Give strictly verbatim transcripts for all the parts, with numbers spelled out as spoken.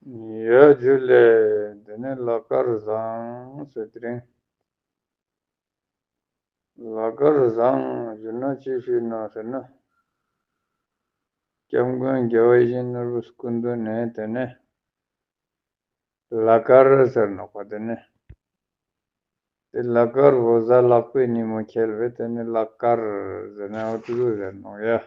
ཡ་ཇུ་ལེ། དེ་ནས་ལ་དཀར་བཟང་ཟེར་དེ་རིང་། ལ་དཀར་བཟང་ཞུ་ན་ཅི་ཞུ་ན་ཟེར་ན། སྐྱབས་མགོན་རྒྱལ་བ་ཡིད་བཞིན་ནོར་བུའི་སྐུ་མདུན་ནས་དེ་ནས་ལ་དཀར་ཟེར་ནོག་པ་དེ་ནས། དེ་ལ་དཀར་བོ་གཟའ་ལྷག་པའི་ཉིན་མོ་ཁེལ་བས་དེ་ནས་ལ་དཀར་ཟེར་ན་འོ་དེ་ཟུག་ཟེར་ནོག་ཡ།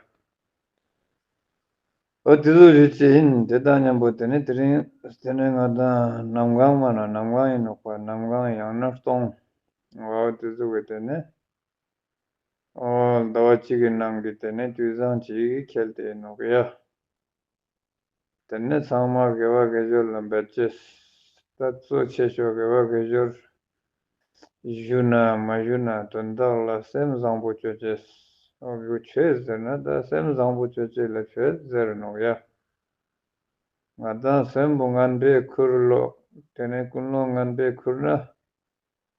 འོ་དེ་ཟུག་རེད་ཅེས་ཡིན། དེ་དང་མཉམ་པོ་དེ་ནས་དེ་རིང་དེ་ནས་ང་དང་གནམ་གང་མ་ན་གནམ་གང་ཡིན་ནོག་པ། གནམ་གང་ཡང་ན་སྟོང་། འོ་དེ་ཟུག་གི་དེ་ནས་འོ་ཟླ་བ་གཅིག་གི་ནང་གི་དེ་ནས་དུས་བཟང་ཅིག་ཁེལ་ཏེ་ཡིན་ནོག་ཡ། དེ་ནས་ཚང་མ་དགེ་བ་དགེ་སྦྱོར་ལ་འབད་ཅེས། ད་གཙོ་ཆེ་ཤོས་དགེ་བ་དགེ་སྦྱོར་ཞུ་ན་མ་ཞུ་ན་དོན་དག་ལ་སེམས་བཟང་པོ་ཅོ་ཅེས། འོ་གུ་ཆོས་ཟེར་ན་ད་སེམས་བཟང་པོ་ཅོ་ཅེས་ལ་ཆོས་ཟེར་ནོག་ཡ། ང་དང་གསོན་པོ་ངན་པའི་ཁུར་ལོ། དེ་ནས་ཀུན་སློང་ངན་པའི་ཁུར་ན།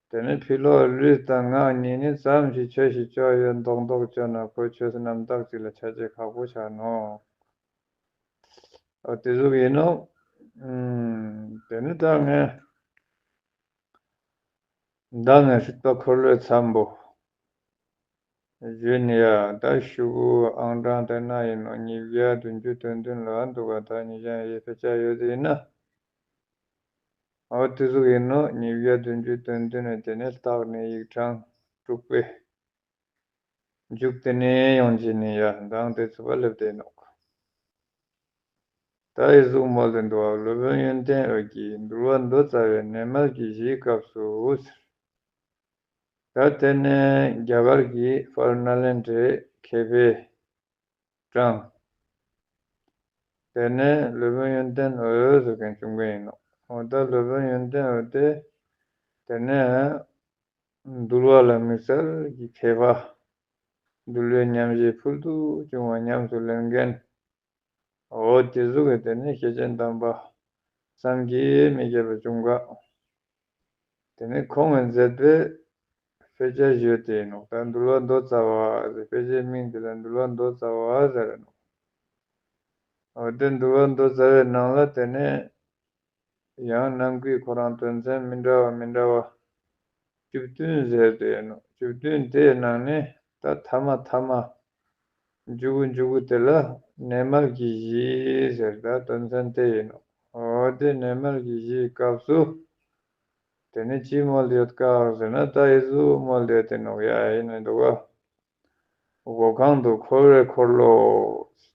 དེ་ནས་ཕི་ལོག་ལུས་དང་ངག་གཉིས་ནི་ཙམ་ཞིག་ཆོས་ཤིག་ཅོ་ཡོད་མདོག་མདོག་ཅོ་ན་ཁོ་ཆོས་རྣམ་དག་ཅིག་ལ་ཆ་ཅེས་ཁག་པོ་ཆ་ནོག། འོ་དེ་ཟུག་ཡིན་ནོག། ཨུམ། དེ་ནི་ད་ངས་ད་ངས་སྲིད་པ་འཁོར་ལོའི་མཚམས་པོ་བརྗོད་ནི་ཡ། ད་ཤོག་གུ་ཨང་གྲངས་དེ་ན་ཡིན་ནོག། ཉིས་བརྒྱ་བདུན་ཅུ་དོན་བདུན་ལ་འདུག་ག། ད་ཉིས་བརྒྱ་ཡི་དཔེ་ཆ་ཡོད་དེ་ཡིན་ན། འོ་དེ་ཟུག་ཡིན་ནོག། ཉིས་བརྒྱ་བདུན་ཅུ་དོན་བདུན་ནས་དེ་ནས་ལྟག་ནས་ཡིག་གྲངས་དྲུག་པའི་མཇུག་དེ་ནས་ཡོང་ཅེས་ནི་ཡ་མདང་དེ་ཚུགས་པ་ལེབ་དེ་ནོག། ད་འི་ཟུག་མོལ་ཏེ་འདུག་པ། སློབ་དཔོན་ཡོན་ཏན་འོད་ཀྱིས་འདུལ་བ་མདོ་རྩ་བའི་གནས་མལ་གྱི་གཞིའི་སྐབས་སུ་ཟེར། ད་དེ་ནས་རྒྱ་གར་གྱི་ཕར་ནཱ་ལེནྡྲའི་མཁས་པའི་གྲངས། དེ་ནས་སློབ་དཔོན་ཡོན་ཏན་འོད་ཟེར་མཁན་བྱུང་མཁན་ཡིན་ནོག། འོ་ད་སློབ་དཔོན་ཡོན་ཏན་འོད་དེ་དེ་ནས་འདུལ་བ་ལ་དམིགས་བསལ་གྱི་མཁས་པ། འདུལ་བའི་ཉམས་བཞེས་ཕུལ་དུ་བྱུང་བ་ཉམས་སུ་ལེན་མཁན། འོ་དེ་ཟུག་གི་དེ་ནས་སྐྱེས་ཆེན་དམ་པ་བསམ་གྱིས་མི་ཁྱབ་པ་བྱུང་ག། དེ་ནས་ཁོང་གི་མཛད་པའི་དཔེ་ཆ་བརྗོད་དེ་ཡིན་ནོག། ད་འདུལ་བ་མདོ་རྩ་བ་ཟེར་དཔེ་ཆའི་མིང་དེ་ལ་འདུལ་བ་མདོ་རྩ་བ་ཟེར་ནོག། འོ་དེ་འདུལ་བ་མདོ་རྩ་བའི་ནང་ལ་དེ་ནས་ཡང་ནང་གི་ཁོ་རང་དོན་ཚན་མི་འདྲ་བ་མི་འདྲ་བ་བཅུ་བདུན་ཟེར་དེ་ཡིན་ནོག། བཅུ་བདུན་དེའི་ནང་ནས་ད་ཐ་མ་ཐ་མ་མཇུག་གུ་མཇུག་གུ་དེ་ལ་གནས་མལ་གྱི་གཞི་ཟེར་ད་དོན་ཚན་དེ་ཡིན་ནོག། འོ་དེ་གནས་མལ་གྱི་གཞིའི་སྐབས་སུ་དེ་ནས་ཅི་མོལ་ཡོད་ཀ་ཟེར་ན་ད་འི་ཟུག་མོལ་ཡོད་དེ་ནོག་ཡ། ཡིན་ནི་འདུག་ག། འོ་གང་དུ་འཁོར་བའི་འཁོར་ལོ་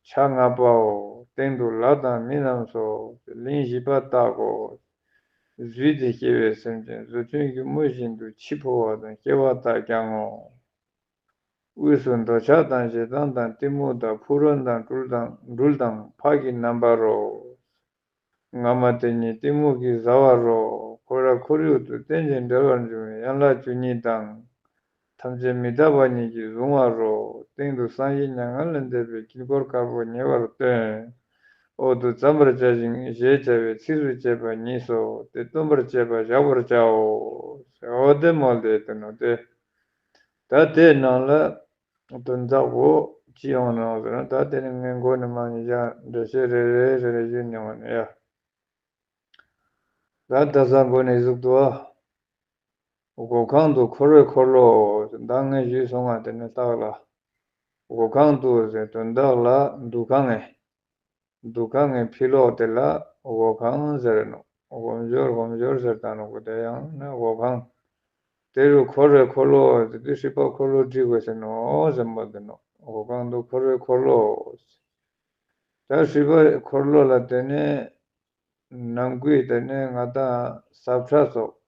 ཆ་ལྔ་པའོ། སྟེང་དུ་ལྷ་དང་མི་རྣམས་སོ། གླིང་བཞི་པ་དག་གོ། བཟོད་དེ་སྐྱེ་བའི་སེམས་ཅན་བཟོ་ཆུན་གྱི་མུ་བཞིན་དུ་འཆི་འཕོ་བ་དང་སྐྱེ་བ་དག་ཀྱང་ངོ་། དབུས་སུ་འདོད་ཆགས་དང་ཞེ་སྡང་དང་གཏི་མུག་དང་ཕུག་རོན་དང་སྦྲུལ་དང་སྦྲུལ་དང་ཕག་གི་རྣམ་པར་རོ། སྔ་མ་དེ་ཉིད་གཏི་མུག་གིས་ཟ་བར་རོ། འཁོར་བ་ཁོར་ཡུག་ཏུ་རྟེན་ཅིང་འབྲེལ་བར་འབྱུང་བའི་ཡན་ལག་བཅུ་གཉིས་དང་། ཐམས་ཅད་མི་རྟག་པ་ཉིད་ཀྱིས་བཟུང་བར་རོ། སྟེང་དུ་སངས་རྒྱས་མྱ་ངན་ལས་འདས་པའི་དཀྱིལ་འཁོར་དཀར་པོ་ཉེ་བར་སྟོན། འོག་ཏུ་བརྩམ་པར་བྱ་ཞིང་ཞེས་བྱ་བའི་ཚིགས་སུ་བཅད་པ་ཉིད་སོ། དེ་སྟོན་པར་བྱེད་པ་གཞག་པར་བྱའོ། འོ་དེ་མོལ་ཏེ་དེ་ནོག་སྟེ། ད་དེའི་ནང་ལ་དོན་དག་པོ་ཅི་ཡོང་ནོག་ཟེར་ན། ད་དེ་ནི་ངས་མགོ་ནས་མར་ཉིས་ཆ་འགྲེལ་བཤད་རེ་རེ་རེ་རེ་ཞུས་ནས་འོང་ནས་ཡ། ད་ད་ས་མགོ་ནས་ཟུག་ཏུ་ཨ། འོ་གང་དུ་འཁོར་བའི་འཁོར་ལོ་ཟེར་ད་ངས་ཞུས་སོང་ང་། དེ་ནས་ལྟག་ལ་འོ་གང་དུ་ཟེར་དོན་དག་ལ་འདུ་ཁང་ངི་འདུ་ཁང་ངི་ཕི་ལོག་དེ་ལ་འོ་གང་ཟེར་ནོག། འོ་སྒོམ་ཞོར་སྒོམ་ཞོར་ཟེར་ད་ནོག་གོ། དེ་ཡང་ན་འོ་གང་དེ་རུ་འཁོར་བའི་འཁོར་ལོ་ཟེར་དུས་སྲིད་པ་འཁོར་ལོ་འདྲི་དགོས་ཟེར་ནོག་ཟེར་མོལ་ཏེ་ནོག། འོ་གང་དུ་འཁོར་བའི་འཁོར་ལོ། ད་སྲིད་པ་འཁོར་ལོ་ལ་དེ་ནས་ནང་ཁུལ་དེ་ནས་ང་དང་ས་ཁྲ་སོགས་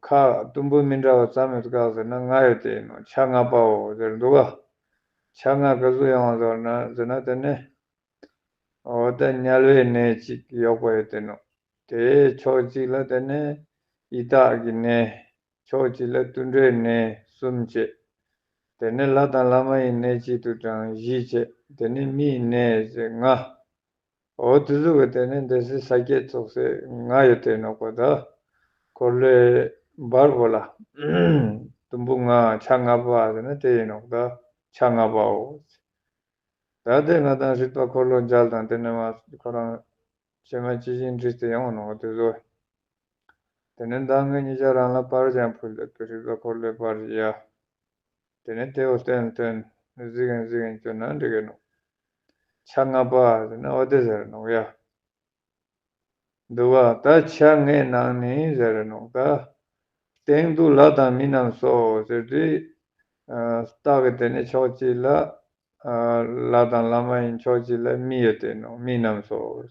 ཁ་དུམ་བུ་མི་འདྲ་བ་ཙམ་ཡོད་ཀ་ཟེར་ན་ལྔ་ཡོད་དེ་ཡིན་ནོག། ཆ་ལྔ་པའོ་ཟེར་འདུག་ག། ཆ་ལྔ་ག་ཟུག་ཡོང་བ་ཟེར་ན་ཟེར་ན་དེ་ནས་འོ་ད་དམྱལ་བའི་གནས་གཅིག་ཡོད་པ་ཡོད་དེ་ནོག། དེའི་ཕྱོགས་གཅིག་ལ་དེ་ནས་ཡི་དྭགས་ཀྱི་གནས། ཕྱོགས་གཅིག་ལ་དུད་འགྲོའི་གནས་གསུམ་བྱས། དེ་ནས་ལྷ་དང་ལྷ་མ་ཡིན་གནས་གཅིག་ཏུ་བགྲངས་བཞི་བྱས། དེ་ནས་མིའི་གནས་ཟེར་ལྔ། འོ་དེ་ཟུག་གི་དེ་ནས་འདི་སྲིད་ས་བརྒྱད་ཚོགས་ཟེར་ལྔ་ཡོད་དེ་ནོག་པ། ད་འཁོར་ལོའི་བར་པོ་ལ་དུམ་བུ་ལྔ་ཆ་ལྔ་པ་ཟེར་ན་དེ་ཡིན་ནོག། ད་ཆ་ལྔ་པའོ། ད་དེ་ང་དང་སྲིད་པ་འཁོར་ལོ་མཇལ་དང་དེ་ནས་མ་ཁོ་རང་ ཇི་མ་ཇི་བཞིན་བྲིས་ཏེ་ཡོང་ནོག་དེ་ཚོ། དེ་ནས་མདང་གི་ཉིས་ཆ་རང་ལ་པར་ཅིག་ཕུལ་ཏེ་ཏུ་ཧྲིག་པ་འཁོར་ལོའི་པར་ཡ། དེ་ནས་དེ་བོ་སྟན་སྟན་གཟིགས་ཀྱིན་གཟིགས་ཀྱིན་བཅོས་ན་འགྲིག་གི་ནོག་ཆ་ལྔ་པ་ཟེར་ན་འོ་དེ་ཟེར་ནོག་ཡ། འདུག་པ། ད་ཆ་ལྔའི་ནང་ནས་ཟེར་ནོག་ད་སྟེང་དུ་ལྷ་དང་མི་རྣམས་སོ་ཟེར་དུས། ཨ་སྟག་གི་དེ་ནས་ཕྱོགས་གཅིག་ལ་ཨ་ལྷ་དང་ལྷ་མ་ཡིན་ཕྱོགས་གཅིག་ལ་མི་ཡོད་དེ་ནོག་མི་རྣམས་སོ།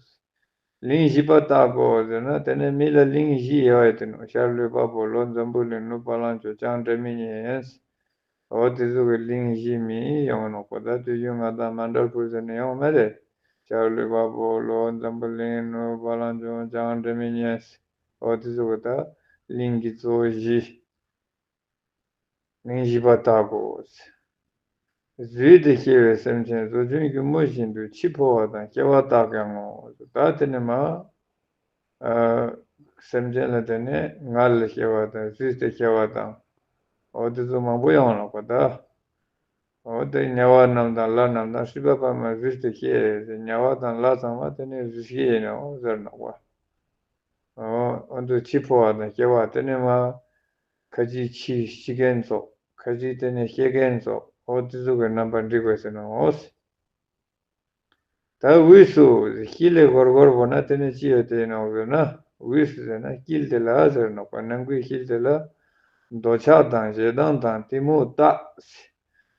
གླིང་བཞི་པ་དག་གོ་ཟེར་ན་དེ་ནས་མི་ལ་གླིང་བཞི་ཡོད་དེ་ནོག་ཤར་ལུས་འཕགས་པོ་ལྷོ་འཛམ་བུ་གླིང་ནུབ་བ་ལང་སྤྱོད་བྱང་སྒྲ་མི་སྙན། འོ་དེ་ཚོ་གི་གླིང་བཞི་མི་ཡོང་ནོག་པ། ད་དུས་རྒྱུན་ང་དང་མཎྜལ་ཕུལ་ཟེར་ནས་ཡོང་མེད་དེ། ཤར་ལུས་འཕགས་པོ་ལྷོ་འཛམ་བུ་གླིང་ནུབ་བ་ལང་སྤྱོད་བྱང་སྒྲ་མི་སྙན། འོ་དེ་ཚོ་གི་ད་གླིང་གི་གཙོ་བོ་བཞི། གླིང་བཞི་པ་དག་གོ། བཟོད་དེ་སྐྱེ་བའི་སེམས་ཅན་ཟོ་ཆུན་རྒྱུན་མོ་བཞིན་དུ་འཆི་འཕོ་བ་དང་སྐྱེ་བ་དག་ཀྱང་ངོ་། ད་དེ་ནས་མ་ཨ་སེམས་ཅན་ལ་དེ་ནས་ངལ་ལ་སྐྱེ་བ་དང་བཟོད་དེ་སྐྱེ་བ་དང་། འོ་དེ་ཚོ་མང་པོ་ཡོང་ནོག་པ་ད། འོ་དེ་དམྱལ་བ་རྣམས་དང་ལྷ་རྣམས་དང་སྲིད་པ་ཕ་མར་བཟོད་དེ་སྐྱེ། དམྱལ་བ་དང་ལྷ་ཚང་མ་དེ་ནས་བཟོད་སྐྱེ་ཡིན་ནོག་ཟེར་ནོག་པ། འོ་འོ་དེ་འཆི་འཕོ་བ་དང་སྐྱེ་བ་དེ་ནས་མ་ཁ་ཅིག་འཆི་འཆི་མཁན་ཙོགས། ཁ་ཅིག་དེ་ནས་སྐྱེ་མཁན་ཙོགས། འོ་དེ་ཚོ་གི་རྣམ་པ་འགྲིག་པ་ཟེར་ནོག་ད་དབུས་སུ་དཀྱིལ་ལས་སྒོར་སྒོར་པོ་ན་དེ་ནས་ཅི་ཡོད་དེ་ནོག་ཟེར་ན། དབུས་སུ་ཟེར་ན་དཀྱིལ་དེ་ལ་ཟེར་ནོག་པ། ནང་གི་དཀྱིལ་དེ་ལ་འདོད་ཆགས་དང་ཞེ་སྡང་དང་གཏི་མུག་དག་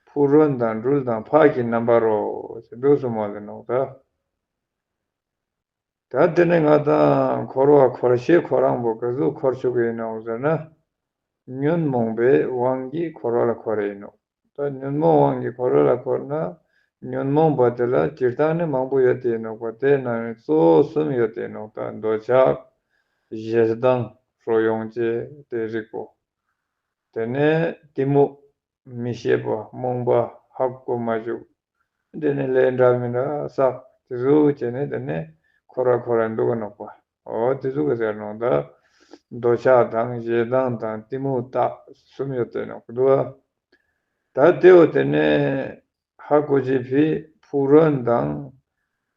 ཕུག་རོན་དང་སྦྲུལ་དང་ཕག་གི་རྣམ་པ་རོ་ཟེར་འདུག་གསུངས་པ་ཟེར་ནོག་ད། ད་དེ་ནས་ང་དང་འཁོར་བ་འཁོར་ཤེས་ཁོ་རང་པོ་ག་ཟུག་འཁོར་ཆོག་གི་ཡིན་ནོག་ཟེར་ན། ཉོན་མོངས་པའི་དབང་གིས་འཁོར་བ་ལ་འཁོར་རེ་ཡིན་ནོག་ད་ཉོན་མོངས་དབང་གིས་འཁོར་བ་ལ་འཁོར་ན། ཉོན་མོངས་པ་དེ་ལ་སྤྱིར་བཏང་ནི་མང་པོ་ཡོད་དེ་ཡིན་ནོག་པ། དེའི་ནང་ནས་གཙོ་བོ་གསུམ་ཡོད་དེ་ཡིན་ནོག་ད་འདོད་ཆགས། ཞེ་སྡང་། རོ་ཡོང་ཅེས་དེ་རིགས་པོ། དེ་ནས་གཏི་མུག་མི་ཤེས་པ། རྨོངས་པ། ཧ་གོ་མ་བཅུག་དེ་ནས་ལས་འདྲ་མི་འདྲ་བསགས། དེ་ཟུག་བྱས་ནས་དེ་ནས་འཁོར་བ་འཁོར་ར་འདུག་གི་ནོག་པ། འོ་དེ་ཟུག་གི་ཟེར་ནོག་ད་འདོད་ཆགས་དང་ཞེ་སྡང་དང་གཏི་མུག་དག་གསུམ་ཡོད་དེ་ནོག་འདུག་པ། ད་དེ་བོ་དེ་ནས་ཧ་གོ་ཅེས་ཕི་ཕུག་རོན་དང་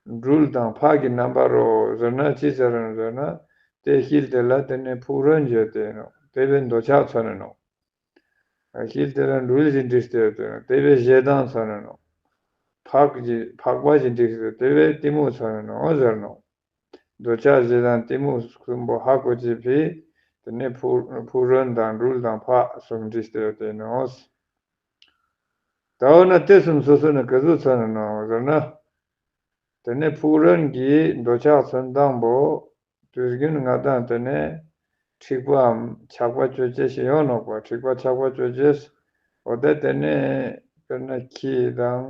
སྦྲུལ་དང་ཕག་གི་རྣམ་པ་རོ་ཟེར་ན་ཅི་ཟེར་ནོག་ཟེར་ན། དེ་དཀྱིལ་དེ་ལ་དེ་ནས་ཕུག་རོན་ཡོད་དེ་ནོག་དེ་བས་འདོད་ཆགས་མཚོན་ནོག་དཀྱིལ་དེ་ལ་སྦྲུལ་ཞིག་བྲིས་ཏེ་ཡོད་དེ་ནོག་དེ་བས་ཞེ་སྡང་མཚོན་ནོག་ཕག་ཅིག་ཕག་པ་ཞིག་བྲིས་ཏེ་དེ་བས་གཏི་མུག་མཚོན་ནོག་ཟེར་ནོག་འདོད་ཆགས་ཞེ་སྡང་གཏི་མུག་གསུམ་པོ་ཧ་གོ་ཅེས་ཕི་དེ་ནས་ཕུག་ཕུག་རོན་དང་སྦྲུལ་དང་ཕག་གསུམ་བྲིས་ཏེ་ཡོད་དེ་ནོག་ད་འོ་ན་དེ་གསུམ་སོ་སོ་ནས་ག་ཟུག་མཚོན་ནོག་ཟེར་ན། དེ་ནས་ཕུག་རོན་གྱི་འདོད་ཆགས་མཚོན་སྟངས་པོ། དུས་རྒྱུན་ང་དང་དེ་ནས་འཁྲིག་པའམ་ཆགས་པ་སྤྱོད་ཅེས་ཤིག་ཡོང་ནོག་པ། འཁྲིག་པ་ཆགས་པ་སྤྱོད་ཅེས། འོ་དེ་དེ་ནས་དཔེར་ན་ཁྱི་དང་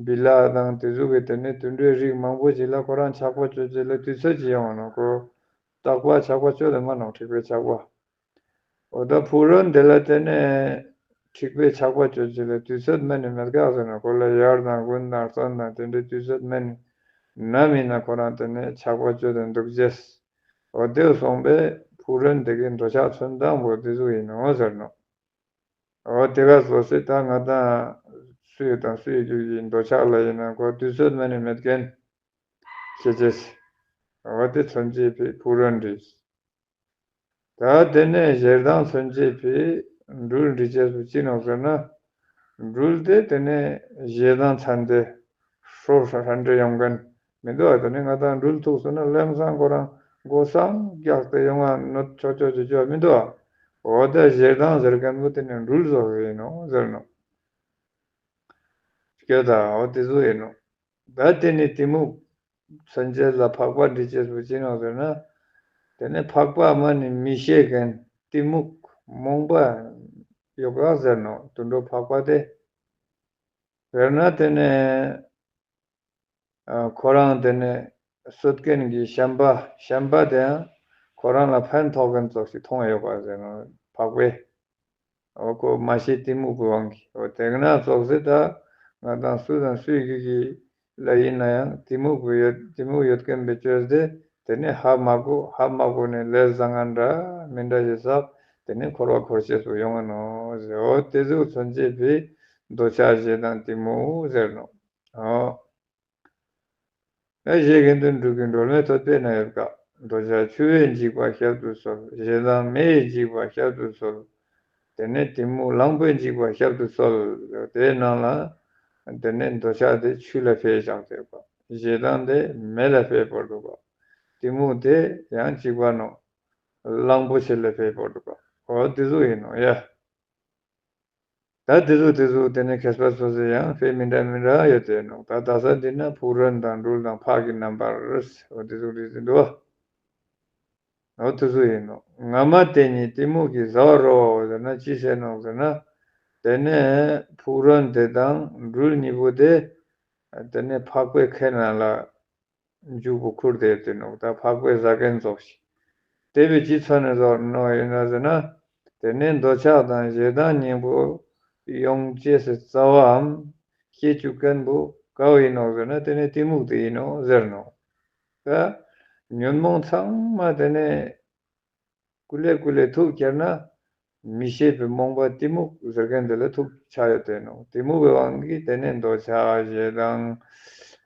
བི་ལ་དང་དེ་ཟུག་གི་དེ་ནས་དུད་འགྲོའི་རིགས་མང་པོ་ཞིག་ལ་ཁོ་རང་ཆགས་པ་སྤྱོད་ཅེས་ལ་དུས་ཚོད་ཅིག་ཡོང་ནོག་གོ། རྟག་པར་ཆགས་པ་སྤྱོད་དེ་མ་ནོག་འཁྲིག་པའི་ཆགས་པ། འོ་ད་ཕུག་རོན་དེ་ལ་དེ་ནས་འཁྲིག་པའི་ཆགས་པ་སྤྱོད་ཅེས་ལ་དུས་ཚོད་མེད་ནི་མེད་ཀག་ཟེར་ན། ཁོ་ལ་ཡར་དང་དགུན་དང་གཙང་དང་དེ་འདྲའི་དུས་ཚོད་མེད་ནི། ནམ་ཡིན་ན་ཁོ་རང་དེ་ནས་ཆགས་པ་སྤྱོད་དེ་འདུག་ཅེས། འོ་དེ་སོང་པས་ཕུག་རོན་དེ་གི་འདོད་ཆགས་མཚོན་སྟངས་པོ་དེ་ཟུག་ཡིན་ནོག་ཟེར་ནོག་འོ་དེ་ག་ཙོགས་སེ་ད་ང་དང་སུ་ཡོད་དང་སུ་ཡོད་རྒྱུ་ཡི་འདོད་ཆགས་ལ་ཡིན་ན་ཁོ་དུས་ཚོད་མེད་ནི་མེད་མཁན་ཁྱེད་ཅེས། འོ་དེ་མཚོན་ཅེས་ཕི་ཕུག་རོན་བྲིས། ད་དེ་ནས་ཞེ་སྡང་མཚོན་ཅེས་ཕི་སྦྲུལ་བྲིས་ཅེས་པོ་ཅི་ནོག་ཟེར་ན། སྦྲུལ་དེ་དེ་ནས་ཞེ་སྡང་ཚན་ཏེ་ཧྲོ་ཧྲ་ཧྲ་འདྲེ་ཡོང་མཁན་མི་འདུག་ཨ། དེ་ནས་ང་དང་སྦྲུལ་ཐུག་སོང་ན་ལམ་སང་ཁོ་རང་མགོ་སངས་རྒྱག་སྟེ་ཡོང་ང་གནོད་ཆོག་ཆོག་ཅིག་ཅོ་མི་འདུག་ཨ། འོ་ད་ཞེ་སྡང་ཟེར་མཁན་པོ་དེ་ནས་སྦྲུལ་བཟོ་གི་ཡིན་ནོག་ཟེར་ནོག་སྐྱོ་ད། འོ་དེ་ཟུག་ཡིན་ནོག་ད་དེ་ནས་གཏི་མུག་མཚོན་ཅེས་ལ་ཕག་པ་བྲིས་ཅེས་པོ་ཅི་ནོག་ཟེར་ན། དེ་ནས་ཕག་པ་མ་ནི་མི་ཤེས་མཁན་གཏི་མུག་རྨོངས་པ་ཡོད་ཀག་ཟེར་ནོག་དུད་འགྲོ་ཕག་པ་དེ། དཔེར་ན་དེ་ནས་ཨ་ཁོ་རང་དེ་ནས་གསོད་མཁན་གྱི་བྱམས་པ་བྱམས་པ་དེའང་ཁོ་རང་ལ་ཕན་ཐོགས་མཁན་ཙོགས་ཤིག་མཐོང་ཡོད་ཀག་ཟེར་ནོག་ཕག་པས། འོ་ཁོ་མ་ཤེས་གཏི་མུག་གི་དབང་གིས། འོ་དེ་ན་ཙོགས་སེ་ད་ང་དང་སུ་དང་སུའི་རྒྱུད་ཀྱི་ལ་ཡིན་ན་ཡང་གཏི་མུག་གི་ཡོད་གཏི་མུག་ཡོད་མཁན་པའི་ཅོས་ཏེ་དེ་ནས་ཧ་མ་གོ་ཧ་མ་གོ་ནས་ལས་བཟང་ངན་འདྲ་མི་འདྲ་ཞིག་བསགས། དེ་ནས་འཁོར་བ་འཁོར་ཅེས་པོ་ཡོང་ང་ནོག་ཟེར། འོ་དེ་ཟུག་མཚོན་ཅེས་ཕི་འདོད་ཆགས་ཞེ་སྡང་གཏི་མུག་ཟེར་ནོག་འོ། ད་བཞད་དགེ་འདུན་གྲུབ་ཀྱི་སྒྲོལ་མའི་ཐོད་པའི་ནང་ཡོད་ཀ། འདོད་ཆགས་ཆུ་བོའི་འཇིགས་པ་ཞབས་ཏུ་གསོལ། ཞེ་སྡང་མེའི་འཇིགས་པ་ཞབས་ཏུ་གསོལ། དེ་ནས་གཏི་མུག་གླང་པོའི་འཇིགས་པ་ཞབས་ཏུ་གསོལ། དེའི་ནང་ལ་དེ་ནས་འདོད་ཆགས་དེ་ཆུ་ལ་ཕེབས་བཞག་དེ་ཡོད་ཀ། ཞེ་སྡང་དེ་མེ་ལ་ཕེབས་པར་འདུག་ག། གཏི་མུག་དེ་ཡང་འཇིགས་པ་ནོག། གླང་པོ་ཆེ་ལ་ཕེབས་པར་འདུག་ག། འོ་དེ་ཟུག་ཡིན་ནོག་ཡ། ད་དེ་ཟུག་དེ་ཟུག་དེ་ནས་མཁས་པ་སོ་སོ་ཡང་དཔེ་མི་འདྲ་མི་འདྲ་ཡོད་དེ་ནོག། ད་ད་ས་འདི་ན་ཕུག་རོན་དང་སྦྲུལ་དང་ཕག་གི་རྣམ་པར། འོ་དེ་ཟུག་རེད་ཟེར་འདུག་བ། འོ་དེ་ཟུག་ཡིན་ནོག། ང་མ་དེ་ཉིད་གཏི་མུག་གིས་ཟ་བར་རོ་ཟེར་ན་ཅི་ཟེར་ནོག་ཟེར་ན། དེ་ནས་ཕུག་རོན་དེ་དང་སྦྲུལ་གཉིས་པོ་དེ། དེ་ནས་ཕག་པའི་ཁའི་ནང་ལ་མཇུག་པོ་ཁུར་ཏེ་ཡོད་དེ་ནོག། ད་ཕག་པའི་ཟ་མཁན་ཙོགས་ཤིག། དེ་བས་ཅི་མཚོན་ནས་ཟ་བར་ནོག་ཡིན་ན་ཟེར་ན། དེ་ནས་འདོད་ཆགས་དང་ཞེ་སྡང་གཉིས་པོ་ཡོང་ཅེས་སི་རྩ་བའམ་སྐྱེ་བཅུག་མཁན་པོ་ག་བོ་ཡིན་ནོག་ཟེར་ན། དེ་ནས་གཏི་མུག་དེ་ཡིན་ནོག་ཟེར་ནོག། ད་ཉོན་མོངས་ཚང་མ་དེ་ནས་ཀུ་ལེ་ཀུ་ལེ་ཐུག་ཁྱེར་ན། མི་ཤེས་པའི་རྨོངས་པ་གཏི་མུག་ཟེར་མཁན་དེ་ལ་ཐུག་ཆ་ཡོད་དེ་ནོག། གཏི་མུག་གི་དབང་གིས་དེ་ནས་འདོད་ཆགས་ཞེ་སྡང་།